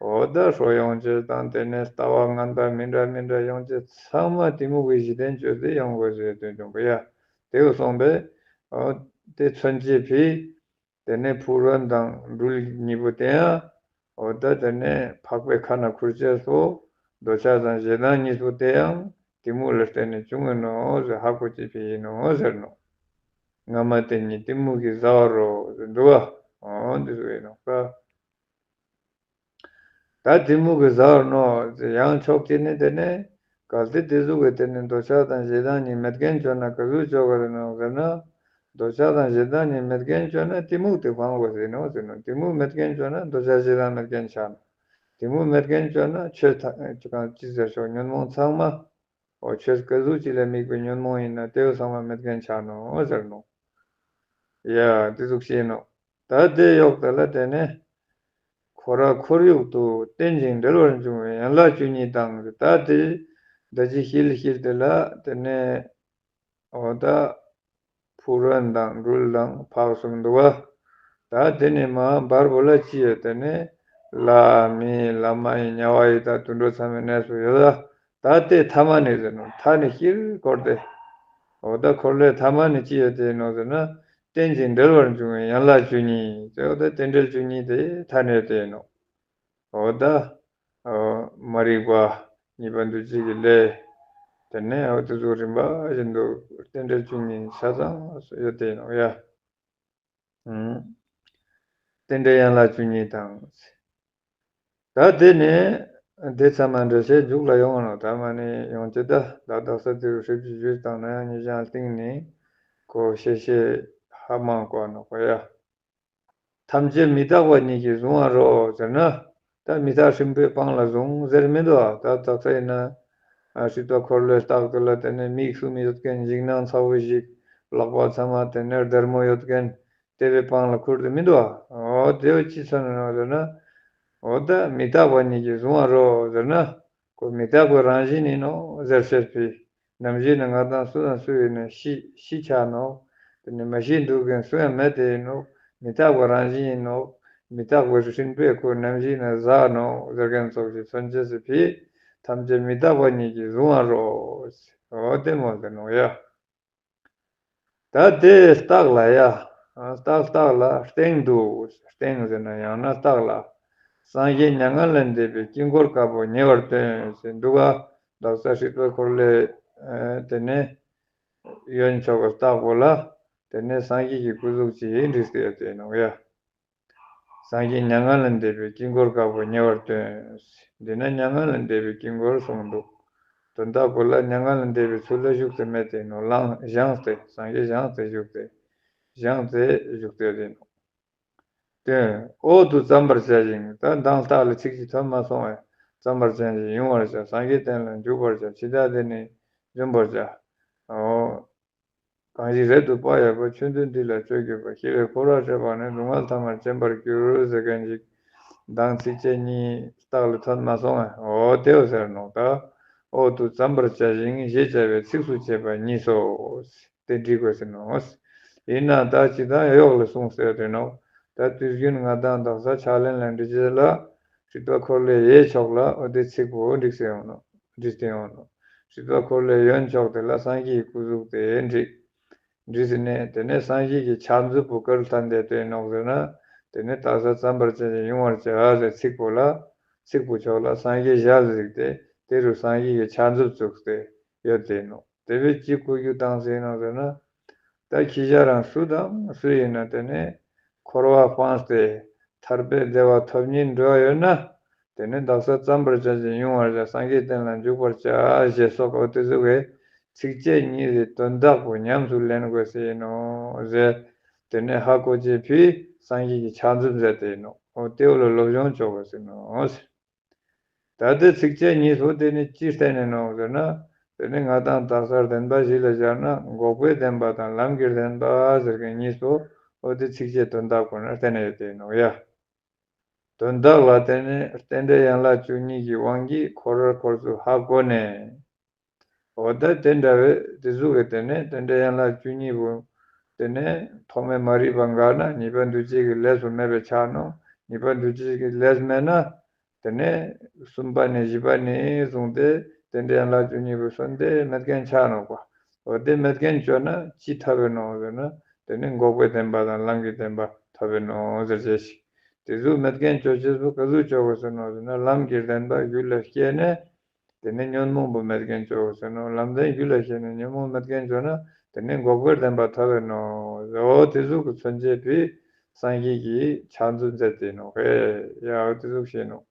འོ་ད་ཧྲོ་ཡོང་ཅེས་དང་དེ་ནས་ལྟ་བ་ངན་པ་མི་འདྲ་མི་འདྲ་ཡོང་ཅེས་ཚང་མ་གཏི་མུག་གི་གཞི་རྟེན་བཅོས་ཏེ་ཡོང་དགོས་ཟེར་དོན་བྱུང་བ་ཡ། དེ་བོ་སོང་པས། འོ་དེ་མཚོན་བྱེད་ཕི། དེ་ནས་ཕུག་རོན་དང་སྦྲུལ་གཉིས་པོ་དེ་ཡང་། འོ་ད་དེ་ནས་ཕག་པའི་ཁ་ན་ཁུར་ཅེས་སོ། འདོད་ཆགས་དང་ཞེ་སྡང་གཉིས་པོ་དེ་ཡང་གཏི་མུག་ལ་བརྟེན་ནས་བྱུང་ངེ་ནོག་ཟེར་ཧ་གོ་ཅེས་ཕི་ཡིན་ནོག་ཟེར་ནོག། ང་མ་དེ་ཉིད་གཏི་མུག་གིས་ཟ་བར་རོ་ཟེར་འདུག་བ། འོ་འདི་ཟུག་ཡིན་ནོག་ད། ད་གཏི་མུག་གིས་ཟ་བར་ནོག་ཟེར་ཡང་ཕྱོགས་གཅིག་ནས་དེ་ནས་གལ་ཏེ་དེ་ཟུག་གི་དེ་ནས་འདོད་ཆགས་དང་ཞེ་སྡང་གཉིས་མེད་མཁན་བཅོ་ན་ག་ཟུག་བཅོ་དགོས་ནོག་ཟེར་ན། འདོད་ཆགས་དང་ཞེ་སྡང་གཉིས་མེད་མཁན་བཅོ་ན་གཏི་མུག་དེ་སྤང་དགོས་ཟེར་ནོག་ཟེར་ནོག། གཏི་མུག་མེད་མཁན་བཅོ་ན་འདོད་ཆགས་ཞེ་སྡང་མེད་མཁན་ཆ་ནོག། གཏི་མུག་མེད་མཁན་བཅོ་ན་ཆོས་ཐ་ཅི་གང་ཅི་ཟེར་ཤོག་ཉོན་མོངས་ཚང་མ། འོ་ཆོས་ག་ཟུག་ཅིག་ལ་དམིགས་པའི་ཉོན་མོངས་ཡིན་ན་དེ་བོ་ཚང་མ་མེད་མཁན་ཆ་ནོག་ཟེར་ནོག། ཡ་དེ་ཟུག་ཤེས་ནོག། ད་དེ་ཡོག་དེ་ལ་དེ་ནས་ཁོ་ར་ཁོར་ཡུག་ཏུ་རྟེན་ཅིང་འབྲེལ་བར་འབྱུང་བའི་ཡན་ལག་བཅུ་གཉིས་དང་། ད་དེ་ད་ཅི་ཤིལ་ཤིལ་དེ་ལ་དེ་ནས་འོ་ད་ཕུག་རོན་དང་སྦྲུལ་དང་ཕག་གསུམ་འདུག་བ། ད་དེ་ནས་མ་བར་པོ་ལ་ཅི་ཡོད། དེ་ནས་ལྷ་མི་ལྷ་མ་ཡིན་དམྱལ་བ་ཡི་དྭགས་དུད་འགྲོ་ཚང་མའི་གནས་སུ་ཡོད་ད། ད་དེ་ཐ་མ་ནི་ཟེར་ནོག། མཐའ་ནི་ཤིར་འཁོར་ཏེ། འོ་ད་འཁོར་ལོའི་ཐ་མ་ནི་ཅི་ཡོད་དེ་ནོག་ཟེར་ན། རྟེན་ཅིང་འབྲེལ་བར་འབྱུང་བའི་ཡན་ལག་བཅུ་གཉིས་ཟེར། འོ་ད་རྟེན་འབྲེལ་བཅུ་གཉིས་དེ་མཐའ་ནི་ཡོད་དེ་ནོག། འོ་ད་འོ་མ་རིག་པ་གཉིས་པ་འདུ་བྱེད་ཀྱི་ལས། དེ་ནས་འོ་དེ་ཚོ་རིམ་པ་བཞིན་དུ་རྟེན་འབྲེལ་བཅུ་གཉིས་ཆ་ཚང་ཡོད་དེ་ནོག་ཡ། ཨང་། རྟེན་འབྲེལ་ཡན་ལག་བཅུ་གཉིས་དང་། ད་དེ་ནས་དེ་ཚང་མ་འགྲེལ་བཤད་མཇུག་ལ་ཡོང་ང་ནོག། ཐ་མ་ནས་ཡོང་ཅེས་ད་ད་དག་ས་དེ་རུ་ཧྲིབ་ཅིག་ཞུས་བཏང་ན་ཡང་ཉེ་ཞང་སྟིང་ནས་ཁོ་ཤེས་ཤེས་ཧ་མ་གོ་ནོག་གོ་ཡ། ཐམས་ཅད་མི་རྟག་པ་ཉིད་ཀྱིས་བཟུང་བར་རོ་ཟེར་ན། ད་མི་རྟག་སྲིན་པོའི་དཔང་ལ་བཟུང་ཟེར་མི་འདུག་ཨ། ད་དག་ས་ཡིན་ན་ཨ་སྲིད་པ་འཁོར་ལོའི་རྟགས་དེ་ལ་དེ་ནས་མིག་གསུམ་ཡོད་མཁན་འཇིགས་སྣང་ཚ་བོ་ཞིག། ལག་པ་ཚང་མ་དེ་ནས་སྡེར་མོ་ཡོད་མཁན་དེ་བའི་དཔང་ལ་ཁུར་ཏེ་མི་འདུག་ཨ། འོ་དེ་བོ་ཅི་མཚོན་ནོག་ཟེར་ན། འོ་ད་མི་རྟག་པ་ཉིད་ཀྱིས་བཟུང་བར་རོ་ཟེར་ན། ཁོ་མི་རྟག་པའི་རང་བཞིན་ཡིན་ནོག་ཟེར་བཤད་པའི། ནམ་ཞིག་ན་ང་དང་སུ་དང་སུ་ཡིན་ན་ཤི་ཤི་ཆ་ནོག། དེ་ནས་མ་ཤི་འདུག་མཁན་སུ་ཡང་མེད་དེ་ཡིན་ནོག། མི་རྟག་པའི་རང་བཞིན་ཡིན་ནོག། མི་རྟག་པའི་སྲིན་པོས་ཁོ་ནམ་ཞིག་ན་ཟ་ནོག་ཟེར་མཁན་ཙོགས་ཤིག་མཚོན་བྱེད་ཟེར་ཕི། ཐམས་ཅད་མི་རྟག་པ་ཉིད་ཀྱིས་བཟུང་བར་རོ། འོ་དེ་མོ་ཟེར་ནོག་ཡ། ད་དེ་རྟགས་ལ་ཡ། རྟགས་རྟགས་ལ་སྟེང་དུ། སྟེང་ཟེར་ན་ཡང་ན་རྟགས་ལ། སངས་རྒྱས་མྱ་ངན་ལས་འདས་པའི་དཀྱིལ་འཁོར་དཀར་པོ་ཉེ་བར་སྟོན་ཟེར་འདུག་ག། དག་ས་སྲིད་པའི་འཁོར་ལོའི་དེ་ནས་གཡོན་ཕྱོགས་ཀྱི་རྟགས་པོ་ལ་དེ་ནས་སངས་རྒྱས་ཀྱི་སྐུ་གཟུགས་ཅིག་བྲིས་ཏེ་ཡོད་དེ་ནོག་ཡ། སངས་རྒྱས་མྱ་ངན་ལས་འདས་པའི་དཀྱིལ་འཁོར་དཀར་པོ་ཉེ་བར་སྟོན། འདི་ན་མྱ་ངན་ལས་འདས་པའི་དཀྱིལ་འཁོར་གསུངས་འདུག། དོན་དག་པོ་ལ་མྱ་ངན་ལས་འདས་པའི་ཚུལ་ལ་བཞུགས་ཏེ་མེད་དེ་ནོག། ལངས་བཞེངས་ཏེ་སངས་རྒྱས་བཞེངས་ཏེ་བཞུགས་ཏེ། བཞེངས་ཏེ་བཞུགས་ཏེ་ཡོད་དེ་ནོག། དོན། འོག་ཏུ་བརྩམ་པར་བྱ་ཞིང་། ད་མདང་རྟགས་ལ་ཚིག་ཅིག་ཐོན་མ་སོང་བས། བརྩམ་པར་བྱ་ཞིང་ཡོང་བར་བྱ། སངས་རྒྱས་བསྟན་ལ་འཇུག་པར་བྱ། འཆི་བདག་དེ་ནི་འཇོམས་པར་བྱ། འོ། གང་ཞིག་རབ་ཏུ་དཔའ་ཡོད་པ། ཆོས་འདུལ་འདི་ལ་སྤྱོད་གྱུར་པ། ཞི་བའི་འཁོར་བར་སྤྱོད་པ་ནི། སྡུག་བསྔལ་ཐ་མར་བྱེད་པར་འགྱུར་ཟེར་མཁན་ཞིག་མདང་ཚིགས་བཅད་གཉིས་རྟགས་ལ་ཐོན་མ་སོང་ངས། འོ་དེའོ་ཟེར་ནོག། ད་འོག་ཏུ་བརྩམ་པར་བྱ་ཞིང་ཞེས་བྱ་བའི་ཚིགས་སུ་བཅད་པ་གཉིས་སོ། དེ་འབྲི་དགོས་ཟེར་ནོག། ཡིན་ན་ད་ཅི་ད་ཡོག་ལ་གསུངས་ཟེར་དེ་ནོག། ད་དུས་རྒྱུན་ང་དང་དག་ས་ཕྱག་ལེན་ལ་འབྲི་ཅེས་ལ། སྲིད་པ་འཁོར་ལོའི་གཡས་ཕྱོགས་ལ་འོ་དེ་ཚིག་པོ་འགྲིག་སེ་ཡོང་ནོག་འགྲིག་སྟེ་ཡོང་ནོག་སྲིད་པ་འཁོར་ལོའི་གཡོན་ཕྱོགས་དེ་ལ་སངས་རྒྱས་ཀྱི་སྐུ་གཟུགས་དེ་འགྲིག་འདྲི་ཟིན་ནས་དེ་ནས་སངས་རྒྱས་ཀྱི་ཕྱག་མཛུབ་པོ་ག་རུ་ལྷན་དེ་སྟོན་ནོག་ཟེར་ན། དེ་ནས་དག་ས་བརྩམ་པར་བྱ་ཞིང་དབྱུང་བར་བྱ་ཟེར་ཚིག་པོ་ལ། ཚིག་པོ་ཕྱོགས་ལ་སངས་རྒྱས་ཞལ་གཟིགས་ཏེ་དེ་རུ་སངས་རྒྱས་ཀྱི་ཕྱག་མཛུབ་བཙུགས་ཏེ་ཡོད་དེ་ནོག་དེ་བས་ཅི་གོ་རྒྱུ་བཏང་སེ་ཡིན་ནོག་ཟེར་ན། ད་ཁྱེད་ཅག་རང་སུ་དང་སུ་ཡིན་ན་དེ་ནས་འཁོར་བ་སྤངས་ཏེ་ཐར་པའི་བདེ་བ་ཐོབ་སྙིང་འདོད་ཡོད་ན། དེ་ནས་དག་ས་བརྩམ་པར་བྱ་ཞིང་དབྱུང་བར་བྱ། སངས་རྒྱས་བསྟན་ལ་འཇུག་པར་བྱ་ཞེས་སོགས་འོ་དེ་ཟུག་གི་ཚིགས་བཅད་གཉིས་སི་དོན་དག་པོ་ཉམས་སུ་ལེན་དགོས་སེ་ཡིན་ནོག་ཟེར། དེ་ནས་ཧ་གོ་ཅེས་ཕིའ་སངས་རྒྱས་ཀྱི་ཕྱག་མཛུབ་མཛད་དེ་ཡིན་ནོག་འོ་དེ་བོ་ལ་སློབ་སྦྱོང་ཅོ་དགོས་སེ་ཡིན་ནོག་ཟེར། ད་དེ་ཚིགས་བཅད་གཉིས་པོ་དེ་ནི་ཅི་བསྟན་ནས་ནོག་ཟེར་ན། དེ་ནི་ང་དང་དག་ས་བདེན་པ་བཞི་ལ་སྦྱར་ན་འགོག་པའི་བདེན་པ་དང་ལམ་གྱི་བདེན་པ་ཟེར་མཁན་གཉིས་པོ་འོ་དེ་ཚིགས་བཅད་དོན་དག་པོ་ན་བསྟན་ནས་ཡོད་དེ་ནོག་ཡ། དོན་དག་ལ་དེ་ནི་རྟེན་འབྲེལ་ཡན་ལག་བཅུ་གཉིས་ཀྱི་དབང་གིས་འཁོར་བར་འཁོར་ཚུལ་ཧ་གོ་ནས། འོ་ད་དེ་འདྲ་བའི་དེ་ཟུག་གི་དེ་ནས་རྟེན་འབྲེལ་ཡན་ལག་བཅུ་གཉིས་པོ་དེ་ནས་ཐོག་མའི་མ་རིག་པ་འགགས་ན་གཉིས་པ་འདུ་བྱེད་ཀྱི་ལས་སུ་མེད་པའི་ཆ་ནོག་གཉིས་པ་འདུ་བྱེད་ཀྱི་ལས་མེད་ན། དེ་ནས་གསུམ་པ་ནས་བཞི་པ་ནས་བཟུང་སྟེ་རྟེན་འབྲེལ་ཡན་ལག་བཅུ་གཉིས་པོ་སོན་ཏེ་མེད་མཁན་ཆ་ནོག་པ། འོ་དེ་མེད་མཁན་ཅོ་ན་ཅི་ཐོབ་པའི་ནོག་ཟེར་ན། དེ་ནི་འགོག་པའི་བདེན་པ་དང་ལམ་གྱི་བདེན་པ་ཐོབ་པའི་ནོག་ཟེར་ཅེས་ཤིག་དེ་ཟུག་མེད་མཁན་ཅོ་ཅེས་པོ་ག་ཟུག་ཅོ་དགོས་ཟེར་ནོག་ཟེར་ན། ལམ་གྱི་བདེན་པ་རྒྱུད་ལ་སྐྱེས་ནས། དེ་ནས་ཉོན་མོངས་པ་མེད་མཁན་ཅོ་དགོས་ཟེར་ནོག་ལམ་བདེན་རྒྱུད་ལ་སྐྱེས་ནས་ཉོན་མོངས་མེད་མཁན་ཅོ་ན་དེ་ནས་འགོག་པའི་བདེན་པ་ཐོབ་པའི་ནོག་འོ་དེ་ཟུག་གི་མཚོན་བྱེད་པོའི་སངས་རྒྱས་ཀྱི་ཕྱག་མཛུབ་མཛད་དེ་ནོག་ཧེ། ཡ་འོ་དེ་ཟུག་ཤེས་ནོག་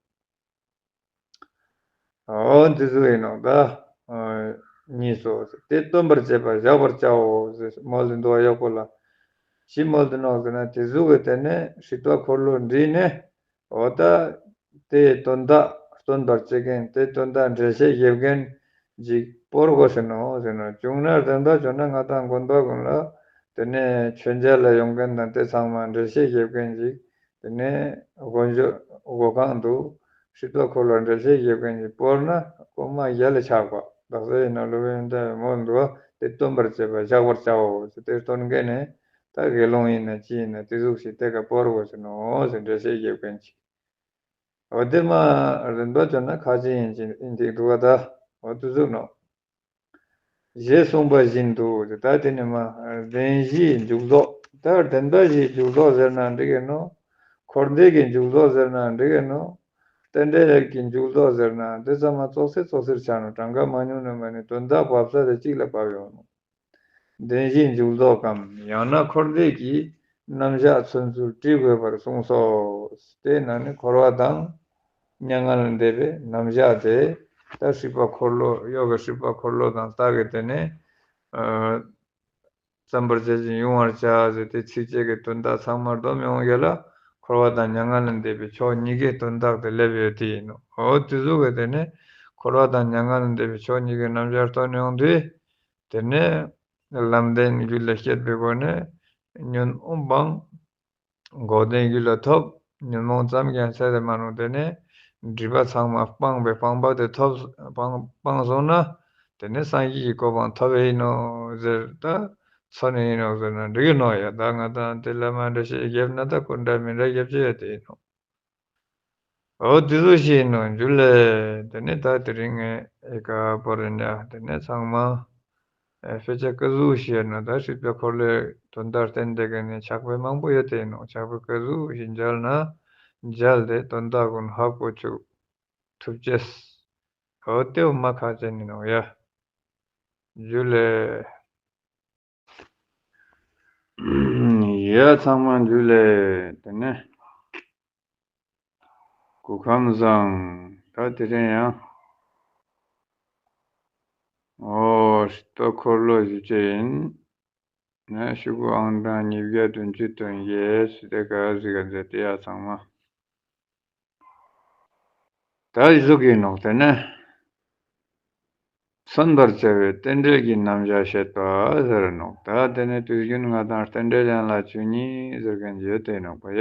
འོ་དེ་ཟུག་ཡིན་ནོག་ད། གཉིས་སོ། དེ་སྟོན་པར་བྱེད་པ་བཞག་པར་བྱའོ་ཟེར་མོལ་ཏེ་འདུག་པ་ཡག་པོ་ལ། ཅི་མོལ་ཏེ་ནོག་ཟེར་ན་དེ་ཟུག་གི་དེ་ནས་སྲིད་པ་འཁོར་ལོ་འདྲིས་ནས། འོ་ད་དེའི་དོན་དག་སྟོན་པར་བྱེད་མཁན་དེའི་དོན་དག་འགྲེལ་བཤད་རྒྱབ་མཁན་ཅིག་བོར་དགོས་ཟེར་ནོག་ཟེར་ན། བྱུང་ན་བདེན་པ་བྱུང་ན་ང་དང་དགོན་པ་ཀུན་ལ་དེ་ནས་མཆོད་མཇལ་ལ་ཡོང་མཁན་དང་དེ་ཚང་མ་འགྲེལ་བཤད་རྒྱབ་མཁན་ཅིག་དེ་ནས་དགོན་ཞུ་སྒོ་ཁང་དུ་སྲིད་པ་འཁོར་ལོ་འགྲེལ་བཤད་རྒྱབ་མཁན་ཅིག་བོར་ན་ཁོ་མ་རྒྱལ་ལ་ཆགས་པ། དག་ས་ཡིན་ན་སློབ་དཔོན་ཡོན་ཏན་མོལ་འདུག་པ། དེ་སྟོན་པར་བྱེད་པ་བཞག་པར་བྱའོ་ཟེར་དེ་སྟོན་མཁན་ནི་ད་དགེ་སློང་ཡིན་ན་ཅི་ཡིན་ན་དེ་ཟུག་ཞིག་དེ་ཀ་བོར་དགོས་ཟེར་ནོག་ཟེར་འགྲེལ་བཤད་རྒྱབ་མཁན་ཅིག་འོ་དེ་མ་རིམ་པ་བྱས་ན་ཁ་ཅིག་ཡིན་ཅིག་ཡིན་ཅིག་འདུག་པ་ད། འོ་དེ་ཟུག་ནོག་ཞེས་གསུངས་པ་བཞིན་དུ་ད་དེ་ནི་མ་བདེན་བཞིའི་འཇུག་ལྡོག་ད་བདེན་པ་བཞིའི་འཇུག་ལྡོག་ཟེར་ན་འགྲིག་གི་ནོག་འཁོར་འདས་ཀྱི་འཇུག་ལྡོག་ཟེར་ན་འགྲིག་གི་ནོག་རྟེན་འབྲེལ་གྱི་འཇུག་ལྡོག་ཟེར་ན་དེ་ཚང་མ་ཙོགས་སེ་ཙོགས་སེར་ཆ་ནོག་གྲངས་ཀ་མ་ཉུང་ནི་མ་ནི་དོན་དག་བབས་ས་དེ་གཅིག་ལ་བབས་ཡོང་ནོག་བདེན་བཞིའི་འཇུག་ལྡོག་གམ་ཡང་ན་འཁོར་འདས་ཀྱི་རྣམ་གཞག་མཚོན་ཚུལ་བྲི་དགོས་པར་གསུངས་སོ། དེ་ན་ནི་འཁོར་བ་དང་མྱ་ངན་ལས་འདས་པའི་རྣམ་གཞག་དེ་ད་སྲིད་པ་འཁོར་ལོ་ཡོ་ག་སྲིད་པ་འཁོར་ལོ་དང་རྟགས་ཀྱི་དེ་ནས་ཨ་བརྩམ་པར་བྱ་ཞིང་དབྱུང་བར་བྱ་ཟེར་ཏེ་ཚིགས་བཅད་ཀྱི་དོན་དག་ཚང་མ་སྡོམ་ཡོང་ཡ་ལ་འཁོར་བ་དང་མྱ་ངན་ལས་འདས་པའི་ཕྱོགས་གཉིས་ཀའི་དོན་དག་དེ་སླེབས་ཡོད་དེ་ཡིན་ནོག་འོ་དེ་ཟུག་གི་དེ་ནས་འཁོར་བ་དང་མྱ་ངན་ལས་འདས་པའི་ཕྱོགས་གཉིས་ཀའི་རྣམ་གཞག་སྟོན་ཡོང་དུས། དེ་ནས་ལམ་བདེན་རྒྱུད་ལ་སྐྱེས་པའི་སྒོ་ནས་ཉོན་མོངས་སྤངས། འགོག་བདེན་རྒྱུད་ལ་ཐོབ། ཉོན་མོངས་ཙམ་གྱིས་ཚད་དེ་མ་ནོག་དེ་ནས་སྒྲིབ་པ་ཚང་མ་སྤངས་པའི་སྤངས་པ་དེ་ཐོབ་སྤངས་སྤངས་སོང་ན་དེ་ནས་སངས་རྒྱས་ཀྱི་གོ་འཕང་ཐོབ་པ་ཡིན་ནོག་ཟེར། ད་མཚོན་ནི་ཡིན་ནོག་ཟེར་ན་འགྲིག་གི་ནོག་ཡ། ད་ང་དང་དེ་ལ་མ་འདྲ་ཞིག་རྒྱབ་ན་ད་ཀུན་འདྲ་མི་འདྲ་རྒྱབ་ཅེས་ཡོད་དེ་ཡིན་ནོག་འོ་དེ་ཟུག་ཞིག་ཡིན་ནོག་འཇུ་ལེ། དེ་ནས་ད་དེ་རིང་ངས་ཨེ་ཀ་པོ་རེ་འདྲ་དེ་ནས་ཚང་མ་ཨེ་དཔེ་ཆ་ཀ་ཟུག་ཞིག་ཡོད་ན་ད་སྲིད་པའི་འཁོར་ལོའི་དོན་དག་བསྟན་ཏེ་ག་ནས་ཕྱག་དཔེ་མང་པོ་ཡོད་དེ་ཡིན་ནོག་ཕྱག་དཔེ་ཀ་ཟུག་ཞིག་མཇལ་ན་མཇལ་ཏེ་དོན་དག་ཀུན་ཧ་གོ་ཅུག་ཐུབ་ཅེས། འོ་དེ་བོ་མ་ཁག་ཅན་ཡིན་ནོག་ཡ། འཇུ་ལེ། ཡ་ཚང་མ་འཇུ་ལེ། དེ་ནས་སྐུ་ཁམས་བཟང་། ད་དེ་རིང་ཡང་འོ་སྲིད་པ་འཁོར་ལོ་ཞུ་ཅེས་ཡིན། ན་ཤོག་གུ་ཨང་གྲངས་ཉིས་བརྒྱ་བདུན་ཅུ་དོན་བརྒྱད་སྲིད་པའི་ཀ་ཟིག་ག་མཛད་དེ་ཡ་ཚང་མ། ད་ཟུག་གི་ནོག་དེ་ནས་མཚོན་པར་བྱ་བའི་རྟེན་འབྲེལ་གྱི་རྣམ་གཞག་བཤད་པ་ཟེར་ནོག་ད་དེ་ནས་དུས་རྒྱུན་ང་དང་རྟེན་འབྲེལ་ཡན་ལག་བཅུ་གཉིས་ཟེར་མཁན་ཡོད་དེ་ནོག་པ་ཡ།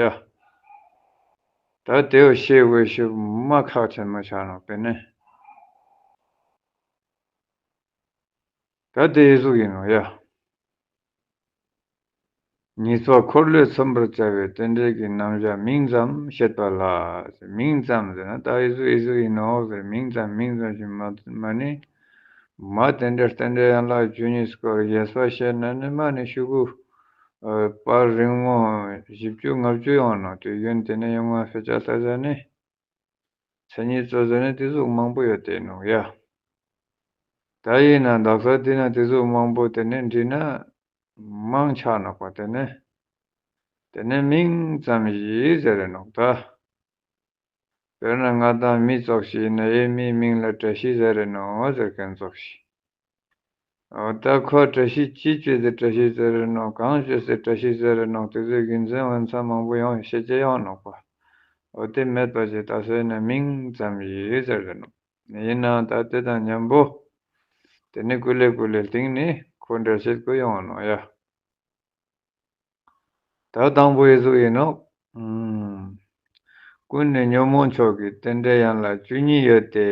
ད་དེ་བོ་ཤེས་དགོས་ཤེས་མ་ཁག་ཆེན་མོ་ཆགས་ནོག་དེ་ནས། ད་དེ་ཟུག་ཡིན་ནོག་ཡ། ཉེས་པ་འཁོར་ལོས་མཚོན་པར་བྱ་བའི་རྟེན་འབྲེལ་གྱི་རྣམ་གཞག་མིང་ཙམ་བཤད་པ་ལ། མིང་ཙམ་ཟེར་ན་ད་འི་ཟུག་འི་ཟུག་ཨིན་ནོག་ཟེར་མིང་ཙམ་མིང་ཙམ་ཞིག་མ་མ་ནི། མ་རྟེན་འབྲེལ་རྟེན་འབྲེལ་ཡན་ལག་བཅུ་གཉིས་སྐོར་བཤད་པ་བཤད་ན་ནི་མ་ནི་ཤུ་གུ་པར་རིང་མོ་བཞི་བཅུ་ལྔ་བཅུ་ཡོང་ནོག། དུས་རྒྱུན་དེ་ནས་ཡོང་ང་ཕེ་ཆ་ལྟ་ཟ་ནི། མཚན་ཉིད་གཙོ་ཟེར་ནི་དེ་ཟུག་མང་པོ་ཡོད་དེ་ནོག་ཡ། ད་ཡིན་ན་དག་ས་དེ་ན་དེ་ཟུག་མང་པོ་དེ་ནས་འདྲི་ན་མང་ཆ་ནོག་པ་དེ་ནས། དེ་ནས་མིང་ཙམ་ཞིག་ཟེར་རེ་ནོག་ད། དཔེར་ན་ང་དང་མི་ཙོགས་ཤིག་ཡིན་ན་ཡེ་མིའི་མིང་ལ་བཀྲ་ཤིས་ཟེར་རེ་ནོག་ཟེར་མཁན་ཙོགས་ཤིག། འོ་ད་ཁོ་བཀྲ་ཤིས་ཅི་བཅོས་ཏེ་བཀྲ་ཤིས་ཟེར་རེ་ནོག། གང་བཅོས་ཏེ་བཀྲ་ཤིས་ཟེར་རེ་ནོག། དེ་ཚོའི་རྒྱུ་མཚན་འོན་ཚ་མང་པོ་ཡོང་ཤེས་ཀྱི་ཡོང་ནོག་པ། འོ་དེ་མེད་པ་ཞིག་ད་སོ་ཡིན་ན་མིང་ཙམ་ཞིག་ཟེར་རེ་ནོག། ཡིན་ནའང་ད་དེ་དང་མཉམ་པོ་དེ་ནི་ཀུ་ལེ་ཀུ་ལེ་སྟེང་ནས་ཁོ་འགྲེལ་བཤད་ཀོ་ཡོང་ནོག་ཡ། ད་དང་པོ་འི་ཟུག་ཡིན་ནོག། ཀུན་ནས་ཉོན་མོངས་ཕྱོགས་ཀྱི་རྟེན་འབྲེལ་ཡན་ལག་བཅུ་གཉིས་ཡོད་དེ།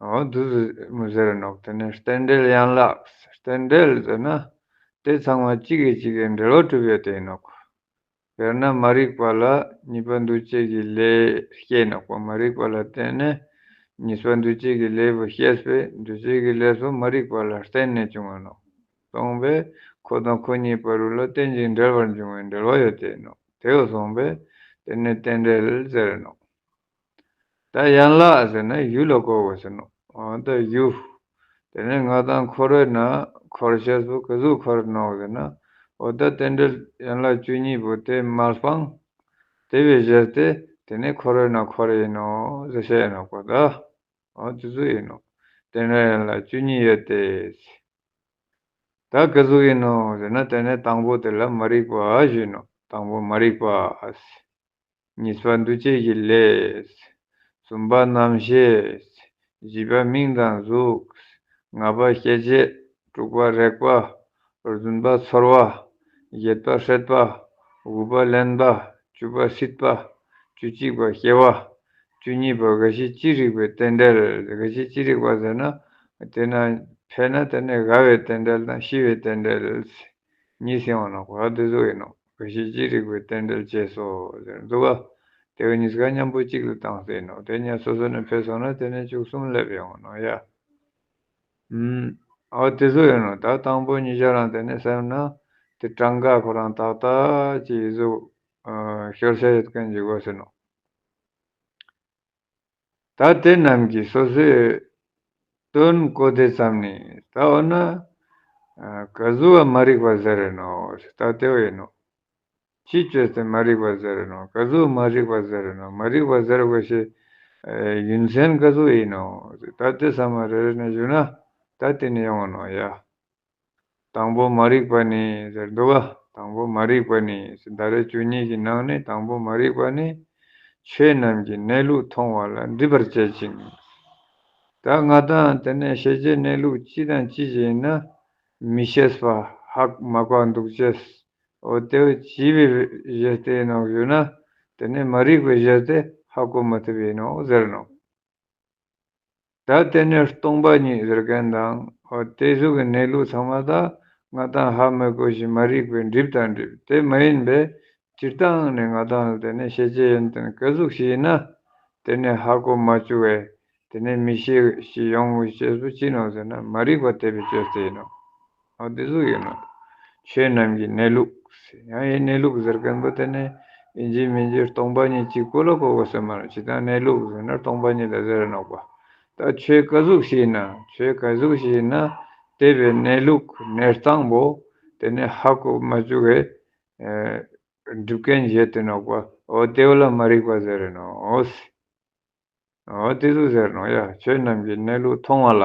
འོ་དུ་མུ་ཟེར་ནོག། དེ་ནས་རྟེན་འབྲེལ་ཡན་ལག། རྟེན་འབྲེལ་ཟེར་ན་དེ་ཚང་མ་གཅིག་གིས་གཅིག་གི་འབྲེལ་བ་གྲུབ་ཡོད་དེ་ནོག། དཔེར་ན་མ་རིག་པ་ལ་གཉིས་པ་འདུ་བྱེད་ཀྱི་ལས་སྐྱེས་ནོག་པ། མ་རིག་པ་ལ་བརྟེན་ནས་གཉིས་པ་འདུ་བྱེད་ཀྱི་ལས་པོ་སྐྱེས་པས། འདུ་བྱེད་ཀྱི་ལས་པོ་མ་རིག་པ་ལ་བརྟེན་ནས་བྱུང་བ་ནོག། སོང་བས་ཁོ་དང་ཁོ་གཉིས་བར་ལ་རྟེན་ཅིང་འབྲེལ་བར་འབྱུང་བའི་འབྲེལ་བ་ཡོད་དེ་ནོག། དེ་བོ་སོང་བས་དེ་ནི་རྟེན་འབྲེལ་ཟེར་ནོག། ད་ཡན་ལག་ཟེར་ན་ཡུལ་ལ་གོ་དགོས་ཟེར་ནོག། འོ་ད་ཡུལ། དེ་ནས་ང་དང་འཁོར་བའི་ནང་འཁོར་ཤེས་པོ་ག་ཟུག་འཁོར་ནོག་ཟེར་ན། འོ་ད་རྟེན་འབྲེལ་ཡན་ལག་བཅུ་གཉིས་པོ་དེ་མ་སྤངས། དེ་བས་གཞན་དེ་དེ་ནས་འཁོར་བའི་ནང་འཁོར་ཡིན་ནོག་ཟེར་ཤེས་ནོག་པ་ད། འོ་དེ་ཟུག་ཡིན་ནོག། རྟེན་འབྲེལ་ཡན་ལག་བཅུ་གཉིས་ཡོད་དེ། ད་ག་ཟུག་ཡིན་ནོག་ཟེར་ན་དེ་ནས་དང་པོ་དེ་ལ་མ་རིག་པ་ཞུ་ནོག། དང་པོ་མ་རིག་པ། གཉིས་པ་འདུ་བྱེད་ཀྱི་ལས། གསུམ་པ་རྣམ་ཤེས། བཞི་པ་མིང་དང་གཟུགས། ལྔ་པ་སྐྱེ་མཆེད། དྲུག་པ་རེག་པ། བདུན་པ་ཚོར་བ། བརྒྱད་པ་སྲེད་པ། དགུ་པ་ལེན་པ། བཅུ་པ་སྲིད་པ། བཅུ་གཅིག་པ་སྐྱེ་བ། བཅུ་གཉིས་པ་རྒ་ཤི་ཅི་རིགས་པའི་རྟེན་འབྲེལ། རྒ་ཤི་ཅི་རིགས་པ་ཟེར་ན། དེ་ན་ཕེ་ན་དེ་ནས་རྒ་བའི་རྟེན་འབྲེལ་དང་ཤི་བའི་རྟེན་འབྲེལ། གཉིས་ཡོང་ནོག་པ། དེ་ཟུག་ཡིན་ནོག། རྒ་ཤི་ཅི་རིགས་པའི་རྟེན་འབྲེལ་བཅས་སོ་ཟེར་འདུག་ག། དེ་བོ་གཉིས་ཀ་མཉམ་པོ་གཅིག་ཏུ་བཏང་སྟེ་ཡིན་ནོག། དེ་ནས་སོ་སོ་ནས་ཕེ་སོང་ན་དེ་ནས་བཅུ་གསུམ་སླེབས་ཡོང་ནོག་ཡ། ཨུམ། འོ་དེ་ཟུག་ཡིན་ནོག། ད་དང་པོ་གཉིས་ཆ་རང་དེ་ནས་སེམས་ན་དེ་གྲངས་ཀ་ཁོ་རང་ཏག་ཏག་ཅིག་ཟུག་ཤོར་ཤ་ཡོད་མཁན་ཅིག་དགོས་ཟེར་ནོག། ད་དེ་རྣམས་ཀྱི་སོ་སོའི་དོན་གོ་དེ་ཙམ་ནི་ད་འོ་ན་ག་ཟུག་མ་རིག་པ་ཟེར་རེ་ནོག། ད་དེ་བོ་ཡིན་ནོག། ཅི་བཅོས་ཏེ་མ་རིག་པ་ཟེར་རེ་ནོག། ག་ཟུག་མ་རིག་པ་ཟེར་རེ་ནོག། མ་རིག་པ་ཟེར་དགོས་ཤེས་རྒྱུ་མཚན་ག་ཟུག་ཡིན་ནོག། ད་དེ་ཚང་མ་རེ་རེ་ནས་ཞུ་ན་ད་དེ་ནི་ཡོང་ནོག་ཡ། དང་པོ་མ་རིག་པ་ནི་ཟེར་འདུག་ག། དང་པོ་མ་རིག་པ་ནི་ཟེར་ད་རེ་བཅུ་གཉིས་ཀྱི་ནང་ནས་དང་པོ་མ་རིག་པ་ནི། ཆོས་རྣམས་ཀྱི་གནས་ལུགས་མཐོང་བ་ལ་འདྲིད་པར་བྱེད་ཅིང་། ད་ང་དང་དེ་ནས་ཤེས་བྱའི་གནས་ལུགས་ཅི་དང་ཅི་ཞིག་ཡིན་ན་མི་ཤེས་པ་ཧ་མ་གོ་འདུག་ཅེས། འོ་དེ་བོ་ཅི་བའི་གཞི་རྟེན་ནོག་ཞུ་ན། དེ་ནས་མ་རིག་པའི་གཞི་རྟེན་ཧ་གོ་མ་ཐུབ་ཡིན་ནོག་ཟེར་ནོག། ད་དེ་ནས་སྟོང་པ་ཉིད་ཟེར་མཁན་དང་འོ་དེ་ཟུག་གི་གནས་ལུགས་ཚང་མ་ད་ང་དང་ཧ་མ་གོ་ཞིག་མ་རིག་པའི་འགྲིབ་དང་འགྲིབ། དེ་མ་ཡིན་པའི་སྤྱིར་བཏང་ནས་ང་དང་དེ་ནས་ཤེས་བྱའི་ཡོན་ཏན་ག་ཟུག་ཞིག་ཡིན་ན་དེ་ནས་ཧ་གོ་མ་བཅུག་པའི་དེ་ནས་མི་ཤེས་ཤིག་ཡོང་བའི་རྗེས་སུ་ཅི་ནོག་ཟེར་ན་མ་རིག་པ་དེ་བས་བཅོས་ཏེ་ཡིན་ནོག། འོ་དེ་ཟུག་ཡིན་ནོག། ཆོས་རྣམས་ཀྱི་གནས་ལུགས། ཡང་ཡི་གནས་ལུགས་ཟེར་མཁན་པོ་དེ་ནས་ཡིན་གཅིག་མིན་གཅིག་སྟོང་པ་ཉིད་གཅིག་པོ་ལ་གོ་དགོས་ས་མ་རེད། ཇི་ལྟར་གནས་ལུགས་ཟེར་ན་སྟོང་པ་ཉིད་ལ་ཟེར་ནོག་པ། ད་ཆོས་ག་ཟུག་ཞིག་ཡིན་ན་ཆོས་ག་ཟུག་ཞིག་ཡིན་ན་དེ་བའི་གནས་ལུགས་གནས་སྟངས་པོ་དེ་ནས་ཧ་གོ་མ་བཅུག་པའི་སྒྲུབ་མཁན་བཞེད་དེ་ནོག་པ། འོ་དེ་བོ་ལ་མ་རིག་པ་ཟེར་རེ་ནོག། འོ་དེ་ཟུག་ཟེར་ནོག་ཡ། ཆོས་རྣམས་ཀྱི་གནས་ལུགས་མཐོང་བ་ལ།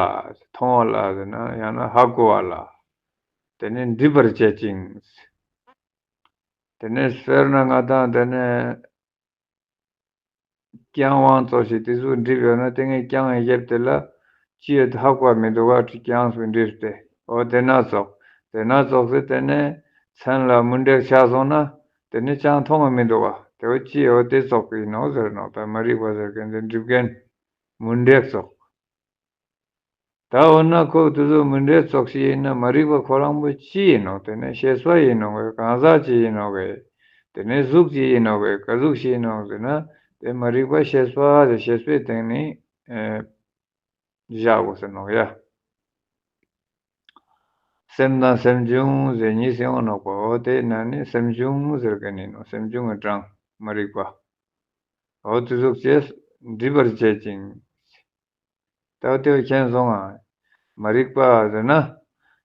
མཐོང་བ་ལ་ཟེར་ན་ཡང་ན་ཧ་གོ་བ་ལ། དེ་ནས་འདྲིད་པར་བྱེད་ཅིང་། དེ་ནས་དཔེར་ན་ང་དང་དེ་ནས་རྐྱང་བ་ཙོགས་ཤིག་དེ་ཟུག་འགྲིབ་ཡོད་ན་དེ་ངས་རྐྱང་ཡེབ་དེ་ལ་ཅི་ཡོད་ཧ་གོ་བ་མི་འདུག་ག། རྐྱང་སུ་འགྲིབ་སྟེ། འོ་དེ་ན་ཙོགས། དེ་ན་ཙོགས་སེ་དེ་ནས་མཚན་ལ་མུན་དྲེག་ཆགས་སོང་ན་དེ་ནས་ཅང་མཐོང་བ་མི་འདུག་ག། དེ་བོ་ཅི་ཡོད་དེ་ཙོགས་ཡིན་ནོག་ཟེར་ནོག། ད་མ་རིག་པ་ཟེར་མཁན་དེ་འགྲིབ་མཁན་མུན་དྲེག་ཙོགས། ད་འོ་ན་ཁོ་དེ་ཚོ་མི་འདྲའི་ཙོགས་ཤིག་ཡིན་ན་མ་རིག་པ་ཁོ་རང་པོ་ཅི་ཡིན་ནོག། དེ་ནས་ཤེས་པ་ཡིན་ནོག་གི། གང་ཟག་ཅི་ཡིན་ནོག་གི། དེ་ནས་གཟུགས་ཅི་ཡིན་ནོག་གི། ག་ཟུག་ཅི་ཡིན་ནོག་ཟེར་ན་དེ་མ་རིག་པ་ཤེས་པ་དེ་ཤེས་པའི་སྟེང་ནས་ཨེ་བཞག་དགོས་ཟེར་ནོག་ཡ། སེམས་དང་སེམས་བྱུང་ཟེར་གཉིས་ཡོང་ནོག་པ། འོ་དེ་ན་ནི་སེམས་བྱུང་ཟེར་མཁན་ཡིན་ནོག། སེམས་བྱུང་གི་གྲངས་མ་རིག་པ། འོ་དེ་ཟུག་ཅེས་འདྲིས་པར་བྱེད་ཅིང་། ད་དེ་བོ་མཁྱེན་སོང་ང་། མ་རིག་པ་ཟེར་ན།